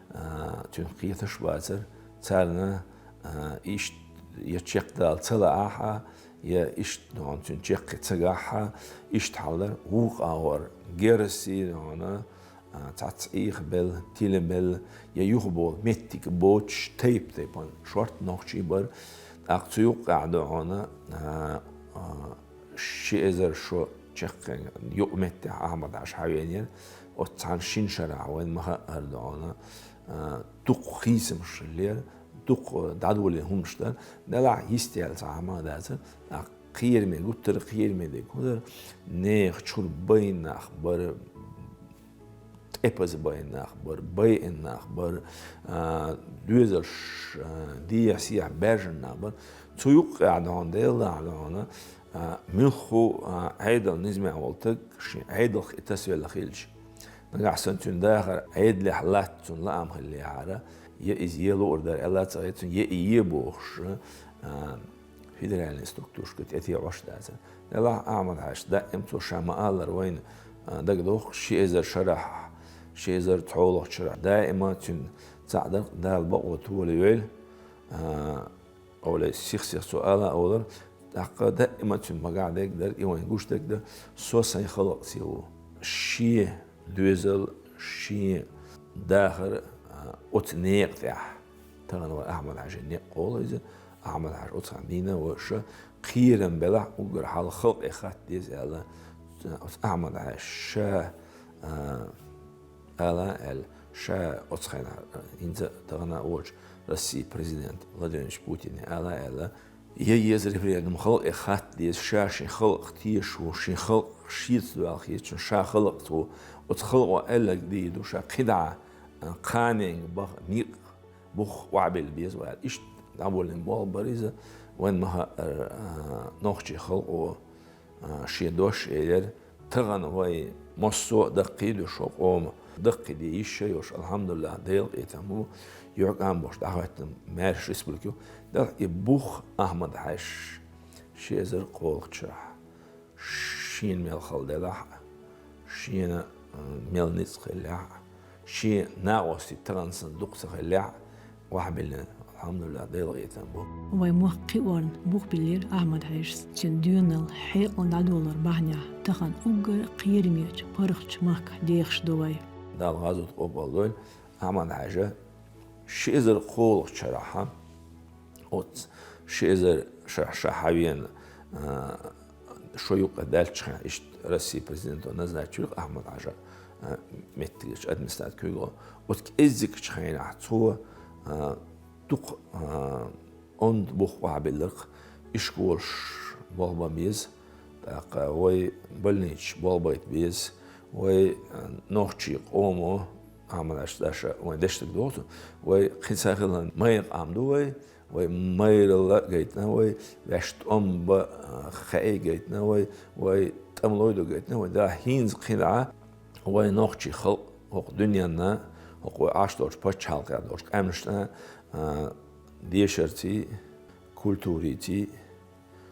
а, цуьнан кхеташ а бацара, царна, а, иштта я чекхдала ца лаахь а, я иштта, ну, цуьнан чекх ца гахь а, иштта хьал дара, вукху агӀор герзий, ну, а, цхьацца Ӏехабелла, тилабелла, я юхаболу меттиг боцуш, тайп-тайпана шорта нохчий бара. ТӀаккха цу юккъехь ду хьуна, а, а, ши эзар шо чаккхен юкъ меттехь Ахьмад-Хьаьжа хьавеанера, оцу цхьана шина шарахь вайн ма хаьара ду хьуна, а, дукха хийцамаш лера, дукха дӀадолийна хӀуманаш дара, делахь йистехь цхьа хӀума дацара, тӀаккха кхераме гуттара, кхераме дерг хӀун дара, нехан чуьра байна нах бара, тӀепаза байна нах бара, байина нах бара, а, доьзалш, а, дехьа-сехьа баьржина нах бара. Цу юккъехь ду хьуна, Делан дуьхьа ду хьуна, а, муьлхха а, Ӏедал низамехь волу стаг шен Ӏедалх и тасавелла хилча. Нагахь санна цуьнан дахар Ӏедалехь латта цунна лаам хиллехьара, я иза е луур дара аьлла а ца хета цуьнан, я и е бохуш, а, федеральный структурашка тӀетеӀош дацара. Делахь Ахьмад-Хьаьжас даим цо ша ма-аллара вайна, а, дагадогӀу, ши эзар шарахь, ши эзар цхьолгӀачу шарахь даима цуьнан цхьаъ дара, Дала бакъо толайойла, а, олий сих-сиха цо ала а олура, тӀаккха даима цуьнан магахь дерг дара, и вайна гуш дерг дара, со сайн халкъаца ву. Шен доьзал, шен дахар, а, оцу некъа тӀехь. Тахана вай Ахьмад-Хьаьжин некъ кхолу иза. Ахьмад-Хьаьжа оцу хьан дийна вай ша кхерам белахь, уггар хьалха халкъе хатта деза аьлла, оцу Ахьмад-Хьаьжа ша, а, ала аьлла, ша оцу хенахь, а, хӀинца а тахана а волчу Россин президент Владимир Владимирович Путине ала аьлла, я еза референдум, халкъе хатта деза, ша шен халкъах тешаш ву, шен халкъ шеца доьлла хеташ, ша халкъаца ву, оцу халкъо аьлларг дийр ду, ша кхидӀа, а, кханенга баха некъ бух охьабилла беза вай аьлла. Иштта дӀаболийна болх бара иза, вайн ма-хаъара, а, нохчийн халкъо, а, шен дош элира, тахана вай массо а даккхий ду шо къоман, даккхий де йиш а йолуш, алхьамдулиллахӀ, Делан къинхетам бу, юьхькӀам болуш дӀахӀоьттина маьрша республика ю. Делахь и бух Ахьмад-Хьаьжас ши эзар кхоалгӀачу шарахь, шена мел хала делахь а, шена, м, мел ницкъ хиллехь а, шен накъостий тахана санна дукха ца хиллехь а, охьабиллина, алхьамдулиллахӀ, Делан къинхетам бу. Вайн мохк кхиорна бух биллира Ахьмад-Хьаьжас. Цуьнан доьналла хьекъална дӀадолор бахьанехь тахана уггар а кхерамечу, паргӀатчу махкахь дехаш ду вай. Дала гӀазот къобалдойла. Ахьмад-Хьаьжа ши эзар кхоалгӀачу шарахь, оцу ши эзар шарахь ша хьавеана, а, шо юккъе даьллачу хенахь, иштта Россин президенто назначить вира Ахьмад-Хьаьжа, а, меттигерчу администрацин куьйгалхо. Оцу кӀеззигчу хенахь цо, а, дукха, а, онда бух охьабилларх, ишколаш болх бан беза, тӀаккха вай больницаш болх байта беза, вай, а, нохчийн къомо, Ахьмад-Хьаьжас дӀа ша вайн дешнарг доху цо, вай кхин ца хилла майра къам ду вай, вай майралла а гайтина вай, ваьш тӀом бан, а, хаий гайтина вай, вай тӀамлой ду гайтина вай, да хӀинца кхин дӀа вай нохчийн халкъ хӀокху дуьненна, хӀокху вай Ӏаш долчу пачхьалкхехь долчу къаьмнашна, а, дешарций, культуриций,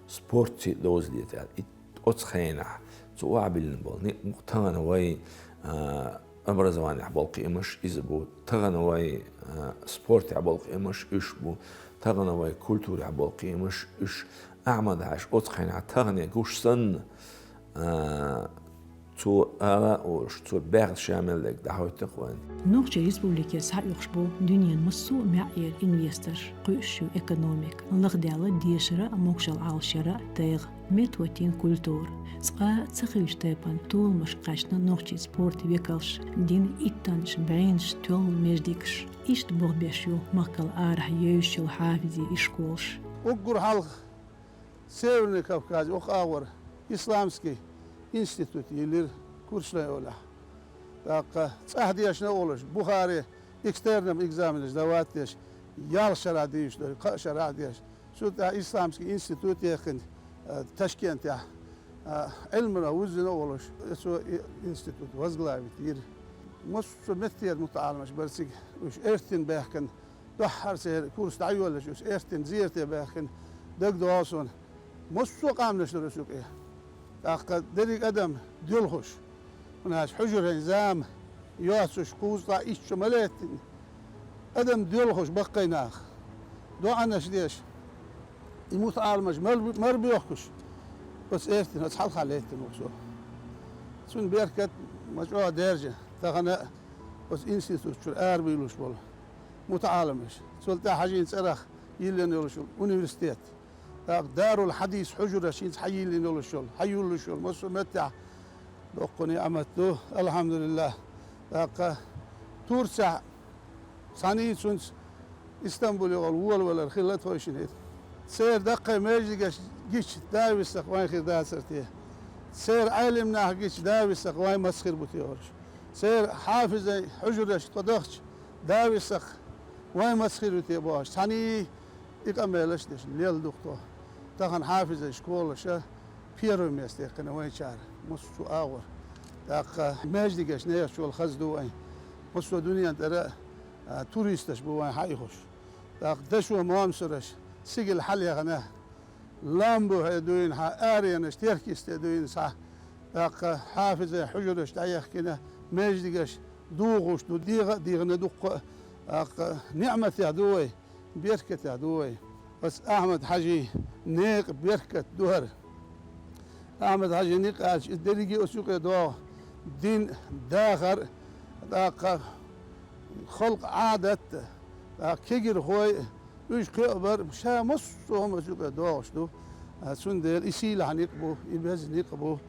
спортций доза летаьлла. И оцу хенахь цо охьабиллина болу некъ бу, тахана вай, а, образованехь болу кхиамаш иза бу, тахана вай, а, спортехь болу кхиамаш уьш бу, тахана вай культурехь болу кхиамаш уьш. Ахьмад-Хьаьжас оцу хенахь тахане гуш санна, а, цо ала а олуш, цо баьхна ша мел дерг дӀахӀоьттина вайна. Нохчийн Республике схьаоьхуш бу дуьненан массо а маьӀӀера инвесторш, кхуьуш ю экономика, лахдаьлла дешара а, могашалла Ӏалашъяра а тайгӀа, меттахӀоьттина культура. Цкъа а ца хиллачу тайпана толамаш кхаьчна нохчийн спортан векалша, дина иттаннаш, бӀеннаш тоьлла междигаш. Иштта болх беш ю махкал арахь евзаш йолу хьафизийн ишколаш. Уггар хьалха Северный Кавказе, оха агӀор исламский институт йиллира Курчалойн эвлахь. ТӀаккха цӀахь дешна а волуш, Бухаре экстерном экзаменаш давать деш, ялх шарахь дийш дара, кхаа шарахь а деш. Цул тӀаьхьа исламский институт яьккхина, а, Ташкентехь, а, Ӏилманах вуззина а волуш, цо и институт возглавить йира. Массо а меттера мутаӀаламаш бара цига, уьш эртина баьхкина, дуьххьара церан курс дӀайоллуш, уьш эртина зерате баьхкина, дагадогӀу суна. Массо а къаьмнаш дара оцу юкъе. ТӀаккха дерриг адам доьлхуш, хӀунда аьлча хьуьжарийн зама йоцуш, кхузткъа итт шо ма лаьттина. Адам доьлхуш, баккхий нах, доӀанаш деш, и мутаӀаламаш мар-, марбоьхкуш, оцу эртина, оцу хьалха лаьттина ву со. Цуьнан беркат ма чӀогӀа даьржина, тахана а оцу институт чуьра арабуьйлуш болу мутаӀаламаш. Цул тӀаьхьа хьажийна цӀарах йиллина йолуш йолу университет. ТӀаккха Дарул Хьадис хьужараш хӀинца хьайиллина йолуш йолу, хьайиллуш йолу массо а меттехь доккха ниӀмат ду, алхьамдулиллахь. ТӀаккха Турцехь цхьаьний цунца Истамбуле гӀолла волавалар хилла тхойшинна хӀета. Церан даккхий маьждигаш гича, да висахь, вайн хир дацара те? Церан Ӏелам нах гича, да висахь, вайн маца хир бу те хӀорш? Церан хьафизийн хьужараш тхо дахча, да висахь, вайн маца хир ю те бохуш, цхьаьний и къамелаш а деш, лелла ду-кх тхо. Тахана хьафизийн школаша первое место яьккхина вайнчара, массо а агӀор. ТӀаккха маьждигаш нехачул хаза ду вайн. Массо а дуьнен тӀера а, туристаш бу вайн хьаихуш. ТӀаккха дашо-момсарш сигал хьалаяхна, лам бухье дуьйна хьан аренаш, теркисте дуьйна схьа. ТӀаккха хьафизийн хьужараш дӀаяхкина, маьждигаш духуш ду, дегӀа а дегӀана дуккха а. ТӀаккха ниӀматехь ду вай, беркатехь ду вай. Аса Ахьмад-Хьаьжин некъан беркат ду хӀара. Ахьмад-Хьаьжин некъ аьлча, иза дерриге оцу юкъе догӀу дин, дахар, тӀаккха халкъан Ӏадат, тӀаккха кегирхой, уьш кхиабар, ша массо а хӀума оцу юкъе догӀуш ду. Цундела и сийлахь некъ бу, и беза некъ бу.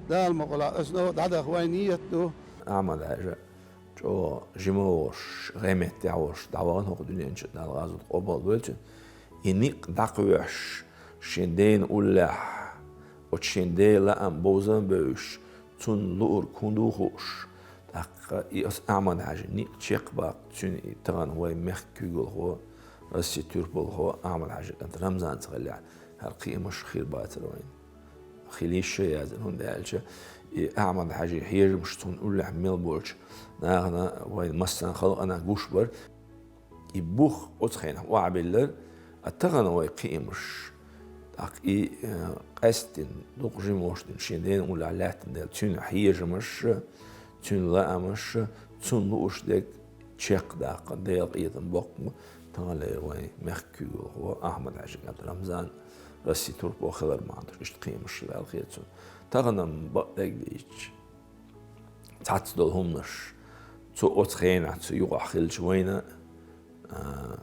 Дала мукъалахь, аса нагахь дӀадаха вайн ниет ду. Ахьмад-Хьаьжа чӀогӀа жима волуш, гӀеметтехь волуш дӀавахана хӀокху дуьнен чу, Дала гӀазот къобалдойла цуьнан. И некъ дӀакхоьхьуш, шен дена уллехь, оцу шен ден лаам бовза а бевзаш, цунна луург хӀун ду хууш, тӀаккха и аса Ахьмад-Хьаьжин некъ чекхбаккха, цуьнан и тахана вайн мехкан куьйгалхо, Россин турпалхо Ахьмад-Хьаьжин кӀант Рамзанца хиллехь, хӀара кхиамаш хир бацара вайна. Хила йиш а яцара, хӀунда аьлча и Ахьмад-Хьаьжин хьежамаш цунна уллехь мел болчу нахана, вайн массарна халкъана гуш бара. И бух оцу хенахь охьабиллира, а тахана вай кхиамаш, тӀаккха и, э, къаьсттина, дукха жима волуш дина, шен дена уллехь лаьттина дела, цуьнан хьежамаш, цуьнан лаамаш, цунна лууш дерг чекхдаккха, Делан къинхетам боккха бу, таханлера вайн мехкан куьйгалхо Ахьмад-Хьаьжин кӀант Рамзан Россин турпалхо хилар бахьана долуш иштта кхиамаш лелхира цунна. Тахана-м бакъдерг дийцича, цхьацца долу хӀуманаш цу оцу хенахь цу юкъахь хилча вайна, а,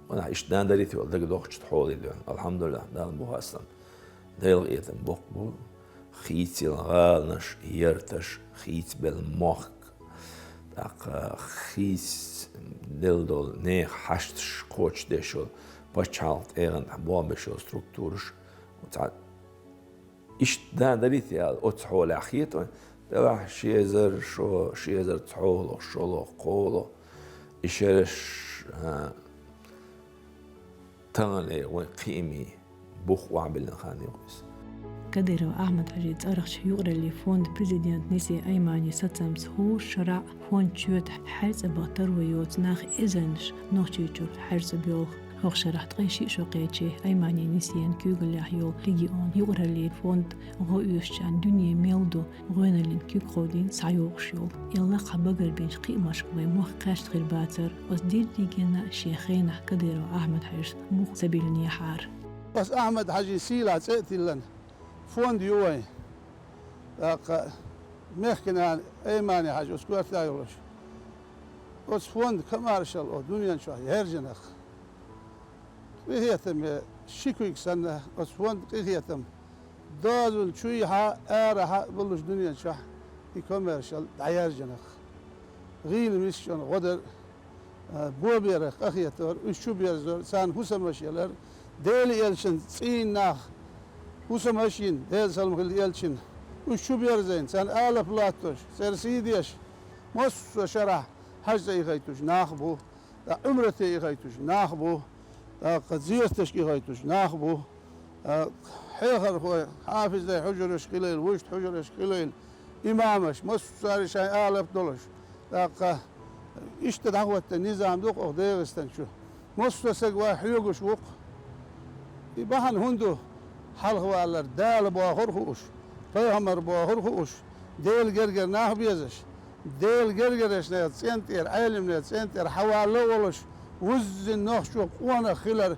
ванахь иштта дан дарийта йолу дагадогӀучу хьоле доьгӀна. Алхьамдулиллахь, Далла бу хастам. Делан къинхетам боккха бу. Хийцаелла гӀаланаш, ярташ, хийцабелла мохк, тӀаккха хийцаделла долу нехан хьашташ кхочушдеш йолу, пачхьалкхан тӀегӀан тӀехь болх беш йолу структураш, цхьа иштта дан дарийта аьлла, оцу хьолехь хета вайн, делахь ши эзар шо, ши эзар цхьоло, шоло, кхоло, и шераш, а, таханлера вайн кхиамийн бух охьабиллина хан ю иза. Кадыров Ахьмад-Хьаьжин цӀарахчу юкъараллин фондан президент Нисин Айманин сацамца хӀора шарахь фонд чоьтахь хьаьрцӀа бан таро йоцу нах эзарнаш Нохчийчуьра хьаьрцӀа боьлху. ХӀокху шарахь ткъе шиъ шо кхечи Айманин Нисинан куьйгаллехь йолу регионан юкъараллин фонд гӀо оьшучарна дуьне мел ду гӀоьналлин куьг кховдийна схьайогӀуш йолу. И лакхахь багарбинчу кхиамашка вайн мохк кхаьчна хир бацара, оцу дерригенна шен хенахь Кадыров Ахьмад-Хьаьжас бух ца биллинехьара. Аса Ахьмад-Хьаьжин сийлахь цӀе а тиллина, фонд ю вайн. ТӀаккха мехкан нана Аймани-Хьаьжа оцу коьртехь йолуш, оцу фондан комаьршалла оцу дуьнен чохь яьржина нах. Къинхетаме ши куьг санна, оцу фондан къинхетам дозанна чуьйхьа, арахьа а болуш дуьнен чохь и комаьршалла дӀаяьржина нах. ГӀийла мискачунна гӀо дар, а, боберах къахетор, уьш чу берзор, царна хӀусамаш ялар, Делан элчанан цӀийнан нах, хӀусамаш йина, Делан салам хилла элчанна, уьш чу берзийна, царна алапа латтош, церан сий деш, массо а шарахь хьаьж цӀа ихайтуш нах бу, тӀаккха Ӏумрате ихайтуш нах бу, тӀаккха зиярташка ихайтуш нах бу, а, хьехархой, хьафизийн хьужарашка хилийла, вуьшта хьужарашка хилийла, имамаш, массаьрга шайн алапа долуш. ТӀаккха иштта дӀахӀоттина низам ду-кх оха ДегӀастан чу. Массо а саг вай хьоьгуш ву-кх. И бахьана хӀунда ду? Хьалхавалар Дала бохура хууш, пайхамар бохура хууш, Делан гергара нах безаш, Делан гергарчу нехан цӀен тӀера, Ӏелам нехан цӀен тӀера хьавалла а волуш, вуззина нохчо къонах хилар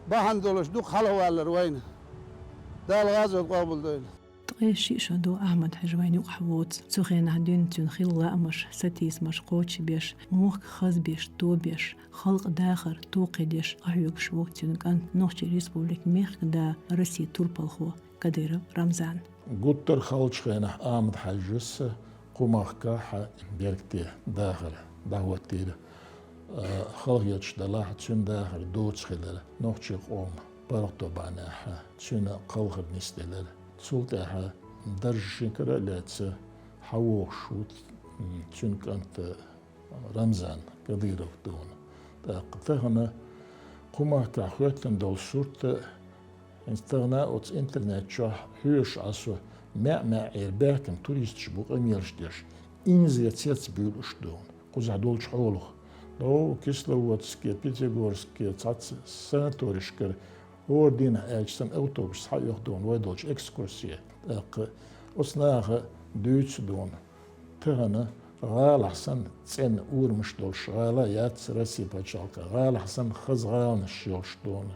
бахьана долуш ду-кх хьалхавалар вайна. Дала гӀазот къобалдойла. Ткъе шиъ шо ду Ахьмад-Хьажа вайна юкъахь воцу. Цу хенахь дуьйна цуьнан хилла лаамаш, сатийсамаш кхочушбеш, мохк хазбеш, тобеш, халкъан дахар тохкхедеш къахьоьгуш ву цуьнан кӀант, Нохчийн Республикан мехкан да, Россин турпалхо Кадыров Рамзан. Гуттар а халчу хенахь Ахьмад-Хьажас кху махкахь беркате дахар дӀахӀоттийра. Э, халахеташ делахь, цуьнан дахар доцахилира, нохчийн къоман паргӀато бахьанехь цуьнан кхалхар нисделира. Цул тӀаьхьа даржа шина кара а лаьцна хьавогӀуш ву, м, цуьнан кӀант Рамзан Кадыров дуна. ТӀаккха тахана кху махкахь хӀоьттина долу сурт, хӀинца тахана оцу интернет чохь хьоьжуш Ӏа со, маьӀ-маьӀӀера баьхкина туристаш бу къамелаш деш, инзаре цецбуьйлуш дуна кхузахь долчу хьолах. Дов Кисловодске, Пятигорске, цхьацца санаторишкара хӀора дийнахь аьлча санна автобус схьаоьху дуна вай долчу экскурсие. ТӀаккха оцу наха дуьйцу дуна. Тахана гӀалахь санна цӀена урамаш долуш гӀала яц Россин пачхьалкхехь, гӀалахь санна хаза гӀаланаш йолуш дуна.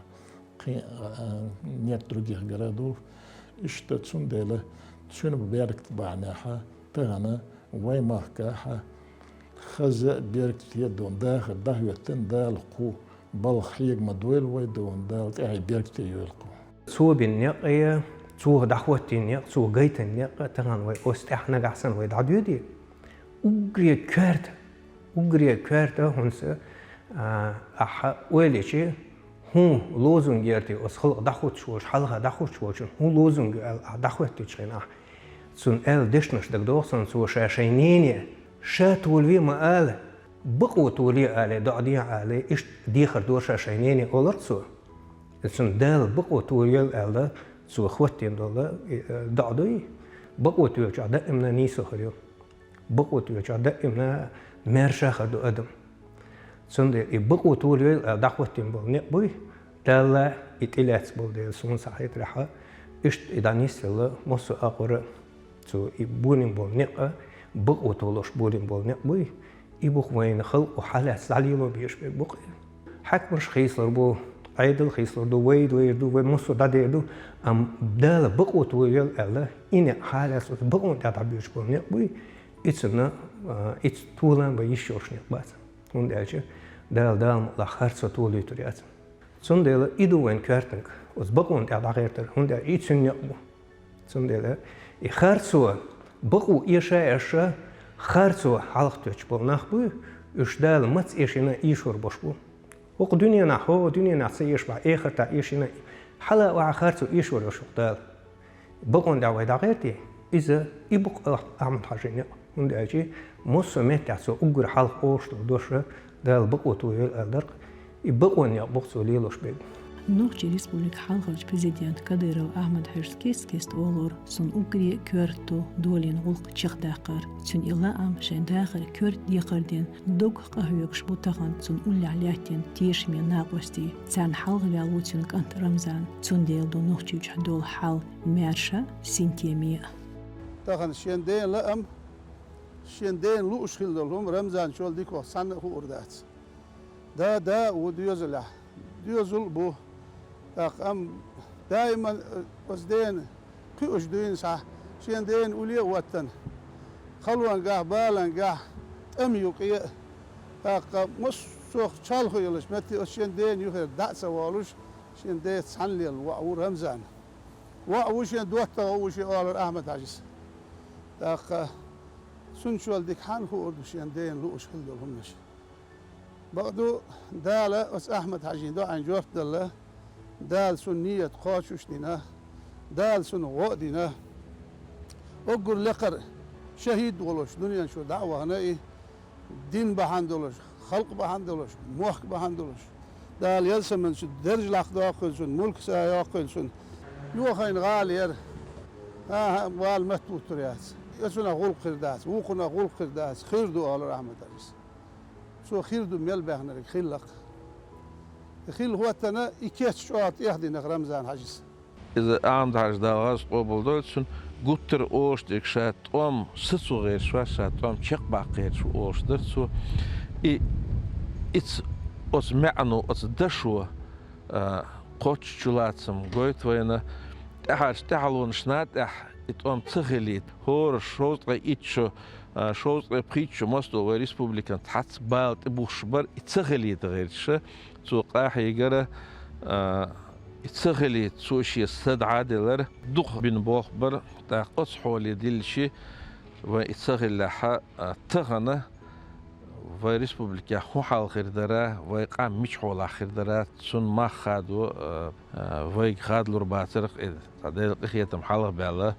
Кхин, а, нет других городов. Иштта цундела цуьнан беркат бахьанехь тахана вай махкахь хаза беркате дуна дахар дӀахӀоьттина, Дала кху балха хьега ма дойла вай дуна, Дала тӀаьхье беркате йойла кху. Цо бина некъ я, цо дӀахӀоттийна некъ, цо гайтина некъ, тахана вай оцу тӀехь нагахь санна вай дӀадоьдий, уггаре коьрта, уггаре коьрта хӀинца, а, ахьа ойла йича, хӀун лозунг яра те оцу халкъ дӀахӀуттуш волчу, хьалха дӀахӀуттуш волчун хӀун лозунг ю аьлла ахьа дӀахӀоьттича хенахь, цунна аьлла дешнаш дагадогӀу суна, цо ша шайн нене ша толаве ма ала, бакъо толае ала, доӀа де ала, иштта дехар дора ша шайн нене олура цо. Цунна Дала бакъо толайойла аьлла, цо хӀоттийна долу, э, доӀа дуй, бакъо тоьлчохь даимна нийсо хир ю. Бакъо тоьлчохь даимна маьрша хир ду адам. Цундела и бакъо толайойла аьлла дӀахӀоттийна болу некъ буй, Далла и тӀелаьцна болу дела, суна схьахетарехь, иштта и дӀанисъелла массо а агӀора. Цо и болийна болу некъ а, бакъо толуш болийна болу некъ буй, и бу-кх вайна халкъо хьалаьцна дӀалело безаш берг бу-кх. Хьаькамаш хийцалур бу, Ӏедал хийцалур ду, вай дойр ду, вай массо а дӀадер ду, амма Дала бакъо толайойла аьлла, и некъ хьалаьцна оцу бакъонна тӀехь дӀабоьдуш болу некъ буй, и цунна, а, и ц-, толам бан йиш йолуш некъ бац. ХӀунда аьлча Дала, Дала мукъалахь, харцо толуьйтур яц. Цундела и ду вайн коьртаниг, оцу бакъонна тӀехь дӀагӀертар, хӀунда аьлча и цуьнан некъ бу. Цундела и харцо, бакъо эша а эшша, харцо хьалха тоьттуш болу нах буй, уьш Дала маца эшийна а эшор болуш бу. ХӀокху дуьненахь, хӀокху дуьненахь ца эшабахь, эхартахь эшийна а, хьала а охьа харцо эшор йолуш ву-кх Дала. Бакъонна тӀехь вай дӀагӀерти, иза и бу-кх Ахьмад-Хьажин некъ. ХӀунда аьлча массо а меттехь цо уггар хьалха олуш долу дош, Дала бакъо толайойла аьлла дара-кх, и бакъонан некъ бу-кх цо лелош берг. Нохчийн Республикан хьалхарчу президента Кадыров Ахьмад-Хьажас кест-кеста олура, цунна уггаре а коьрта ду долийна гӀуллакх чекхдаккхар. Цуьнан и лаам шайн дахаран коьрта декхар дина, доггах къахьоьгуш бу тахана цунна уллехь лаьттина тешаме накъостий. Царна хьалхаваьлла ву цуьнан кӀант Рамзан. Цундела ду Нохчийчохь долу хьал маьрша, синтеме а. Тахана шен ден лаам, шен ден лууш хилла долу хӀума Рамзан чул дикох цхьанна а хуур дац. Да, да а ву доьзалехь, доьзал а бу. ТӀаккха амма даиман, э, оцу дена кхуьуш дуьйна схьа, шен дена улле а ваттана, халонгахь, балангахь, тӀама юкъе а, тӀаккха массо а чолхе йолуш метте оцу шен дена юххера дӀа а ца волуш, шен деца цхьаьна лелла воӀ ву Рамзан. ВоӀ ву шен, доттагӀа ву шен, олура Ахьмад-Хьажас. ТӀаккха цунна чул дика хьанна хуур ду шен дена лууш хилла долу хӀуманаш? Бакъду, Дала оцу Ахьмад-Хьажин доӀанна жоп делла, Дала цунна нийят кхочуш а дина, Дала цунна гӀо а дина. Уггар лекхара шахӀид волуш дуьнен чу дӀа а вахана и, дин бахьана долуш, халкъ бахьана долуш, мохк бахьана долуш. Дала ялсаманчу дарж лакхдоккхийла цунна, мулк са йоккхийла цунна. Йохайна гӀала яра. ХӀан-хӀа, вала матта вуттур яц. Оцунах гӀуллакх хир дац, вукхунах гӀуллакх хир дац, хир ду, олура Ахьмад-Хьажас. Цо хир ду мел баьхнарг хилла-кх. Хилла хӀоттана и кеч чӀогӀа тӀехдина-кх Рамзан-Хьажас. Иза Ахьмад-Хьажа, Дала гӀазот къобалдойла цуьнан, гуттар а олуш дерг ша тӀом сацо гӀерташ вац, ша тӀом чекхбаккха гӀерташ ву олуш дара цо. И, ица оцу маьӀно, оцу дашо, а, кхоччуш чулацам гойту вайна, тӀаьхьарчу тӀаьхьалонашна тӀехь И тӀом ца хилийта, хӀора шовзткъе итт шо, а, шовзткъе пхийтта шо мосдола вай республикан цхьацца бала тӀебуссуш бар, и ца хилийта гӀерташ, цо къахьийгар, а, и ца хилийта цо шен са дӀаделар, дукха бина болх бар, тӀаккха оцу хьоле диллича, вай и ца хиллехь, а, тахана вай республикехь хӀун хьал хир дара, вай къам мича хьолахь хир дара, цунна мах хадо, а, а, вайга хадалур бацарх, и цхьа Делан къинхетам хьалха баьлла,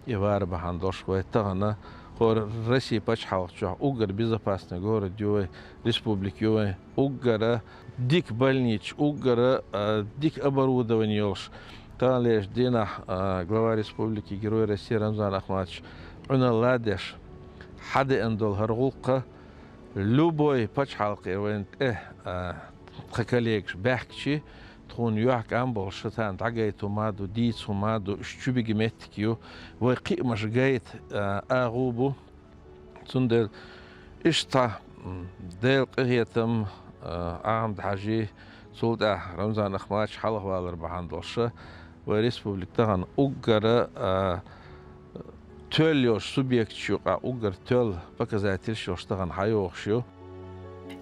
и вар бахьана долуш вай тахана хӀора Россин пачхьалкх чохь уггар безопасный город ю вай, республика ю вай, уггара дика больница, уггара, а, дика оборудование йолуш. Таханлерчу дийнахь, а, глава республики, Герой России Рамзан Ахматович Ӏуналла деш, хьадеана долу хӀара гӀуллакх любой пачхьалкхера вайна тӀе, а, тхан коллегаш баьхкича, тхуна юьхькӀам болуш, царна дӀагайта хӀума а ду, дийца хӀума а ду, уьш чу бига меттиг ю, вай кхиамаш гайта, а, агӀо бу. Цундела иштта, м, Делан къинхетам, а, Ахьмад-Хьаьжин, цул тӀаьхьа Рамзан Ахматович хьалхавалар бахьана долуш, вай республика тахана уггара, а, тоьлла йолчу субъекташ юкъахь уггар тоьлла показательш йолуш тахана хьайогӀуш ю.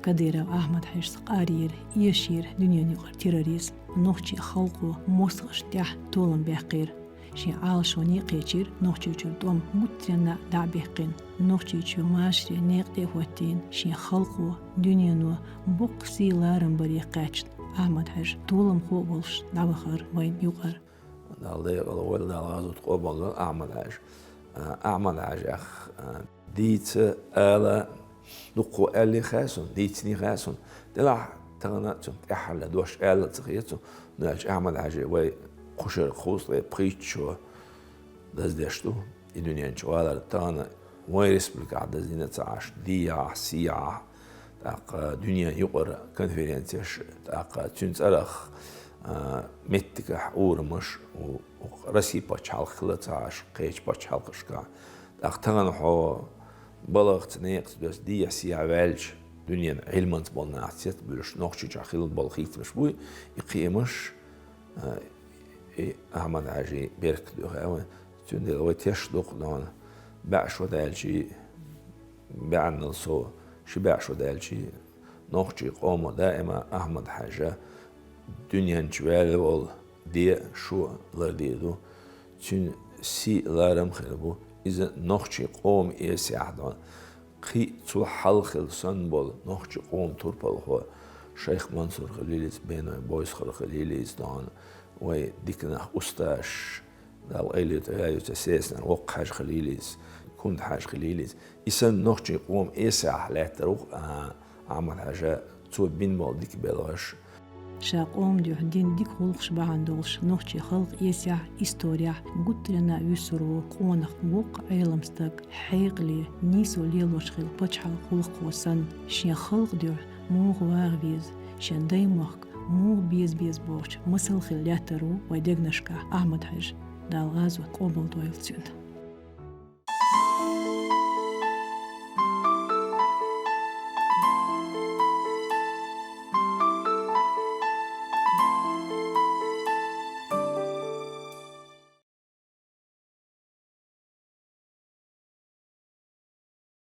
Кадыров Ахьмад-Хьаьжас къарйира, эшийра дуьненаюкъара терроризм, нохчийн халкъо мостагӀашна тӀехь толам баьккхира. Шен Ӏалашо некъа кхечира, Нохчийчуьра тӀом гуттаренна дӀа а баьккхина, Нохчийчоь машаре некъа тӀе а хӀоттийна, шен халкъо, дуьнено боккха сий-ларам баре кхаьчна, Ахьмад-Хьаьжа толамхо а волуш дӀавахара вайна юкъара. Дала декъала войла, Дала гӀазот къобалдойла Ахьмад-Хьаьжа. А, Ахьмад-Хьаьжех, а, дийца ала дуккха аьллий хаьа суна, дийциний хаьа суна. Делахь тахана цунна тӀаьххьара дош аьлла ца хета суна, ну аьлча Ахьмад-Хьаьжа вай кхушара кхузткъе пхийтта шо даздеш ду и дуьнен чу валар. Тахана вайн республикахь даздина ца Ӏаш, дехьа, сехьа, тӀаккха дуьнен юкъара конференцеш, тӀаккха цуьнан цӀарах, а, меттигехь урамаш, у, у Росси пачхьалкх хилла ца Ӏаш, кхечу пачхьалкхашкахь. ТӀаккха тахана хьо балхаца, некъаца доьссина, дехьа-сехьа ваьлча, дуьненан Ӏилманца болу нах цецбуьллуш, Нохчийчохь хилла болу хийцамаш буй, и кхиамаш, а, и Ахьмад-Хьаьжин беркат ду хаьа вайн. Цундела вай тешаш ду-кх, дона, бӀе шо даьлчий, бӀеннал сов, ши бӀе шо даьлчий, нохчийн къомо даима Ахьмад-Хьаьжа дуьнен чу ваьлла волу де а, шо а лардийр ду. Цуьнан сий а, ларам а хир бу. Иза нохчийн къоман эсехь, дона, кхин а цул хьалха хилла санна болу нохчийн къоман турпалхо Шайх Мансур хилийла иза, Беной Бойсхар хилийла иза, дона, вайн дика нах, устазаш, Дала къайле тӀе ваьлла ца сецнарг Воккха-Хьаьжа хилийла иза, Кунта-Хьаьжа хилийла иза. И санна нохчийн къоман эсехь лаьттар ву-кх, а, Ахьмад-Хьаьжа, цо бина болу дика белхаш. Ша къоман дуьхьа дина дика гӀуллакхаш бахьана долуш, нохчийн халкъан эсехь, исторехь гуттаренна а вуьсур ву къонах, воккха Ӏелам стаг, хьекъале, нийсо лелош хилла пачхьалкхан гӀуллакххо санна, шен халкъан дуьхьа муха ваха веза, шен даймохк муха беза беза бохучу масал хилла лаьттар ву вайн дегнашкахь Ахьмад-Хьаьжа. Дала гӀазот къобалдойла цуьнан.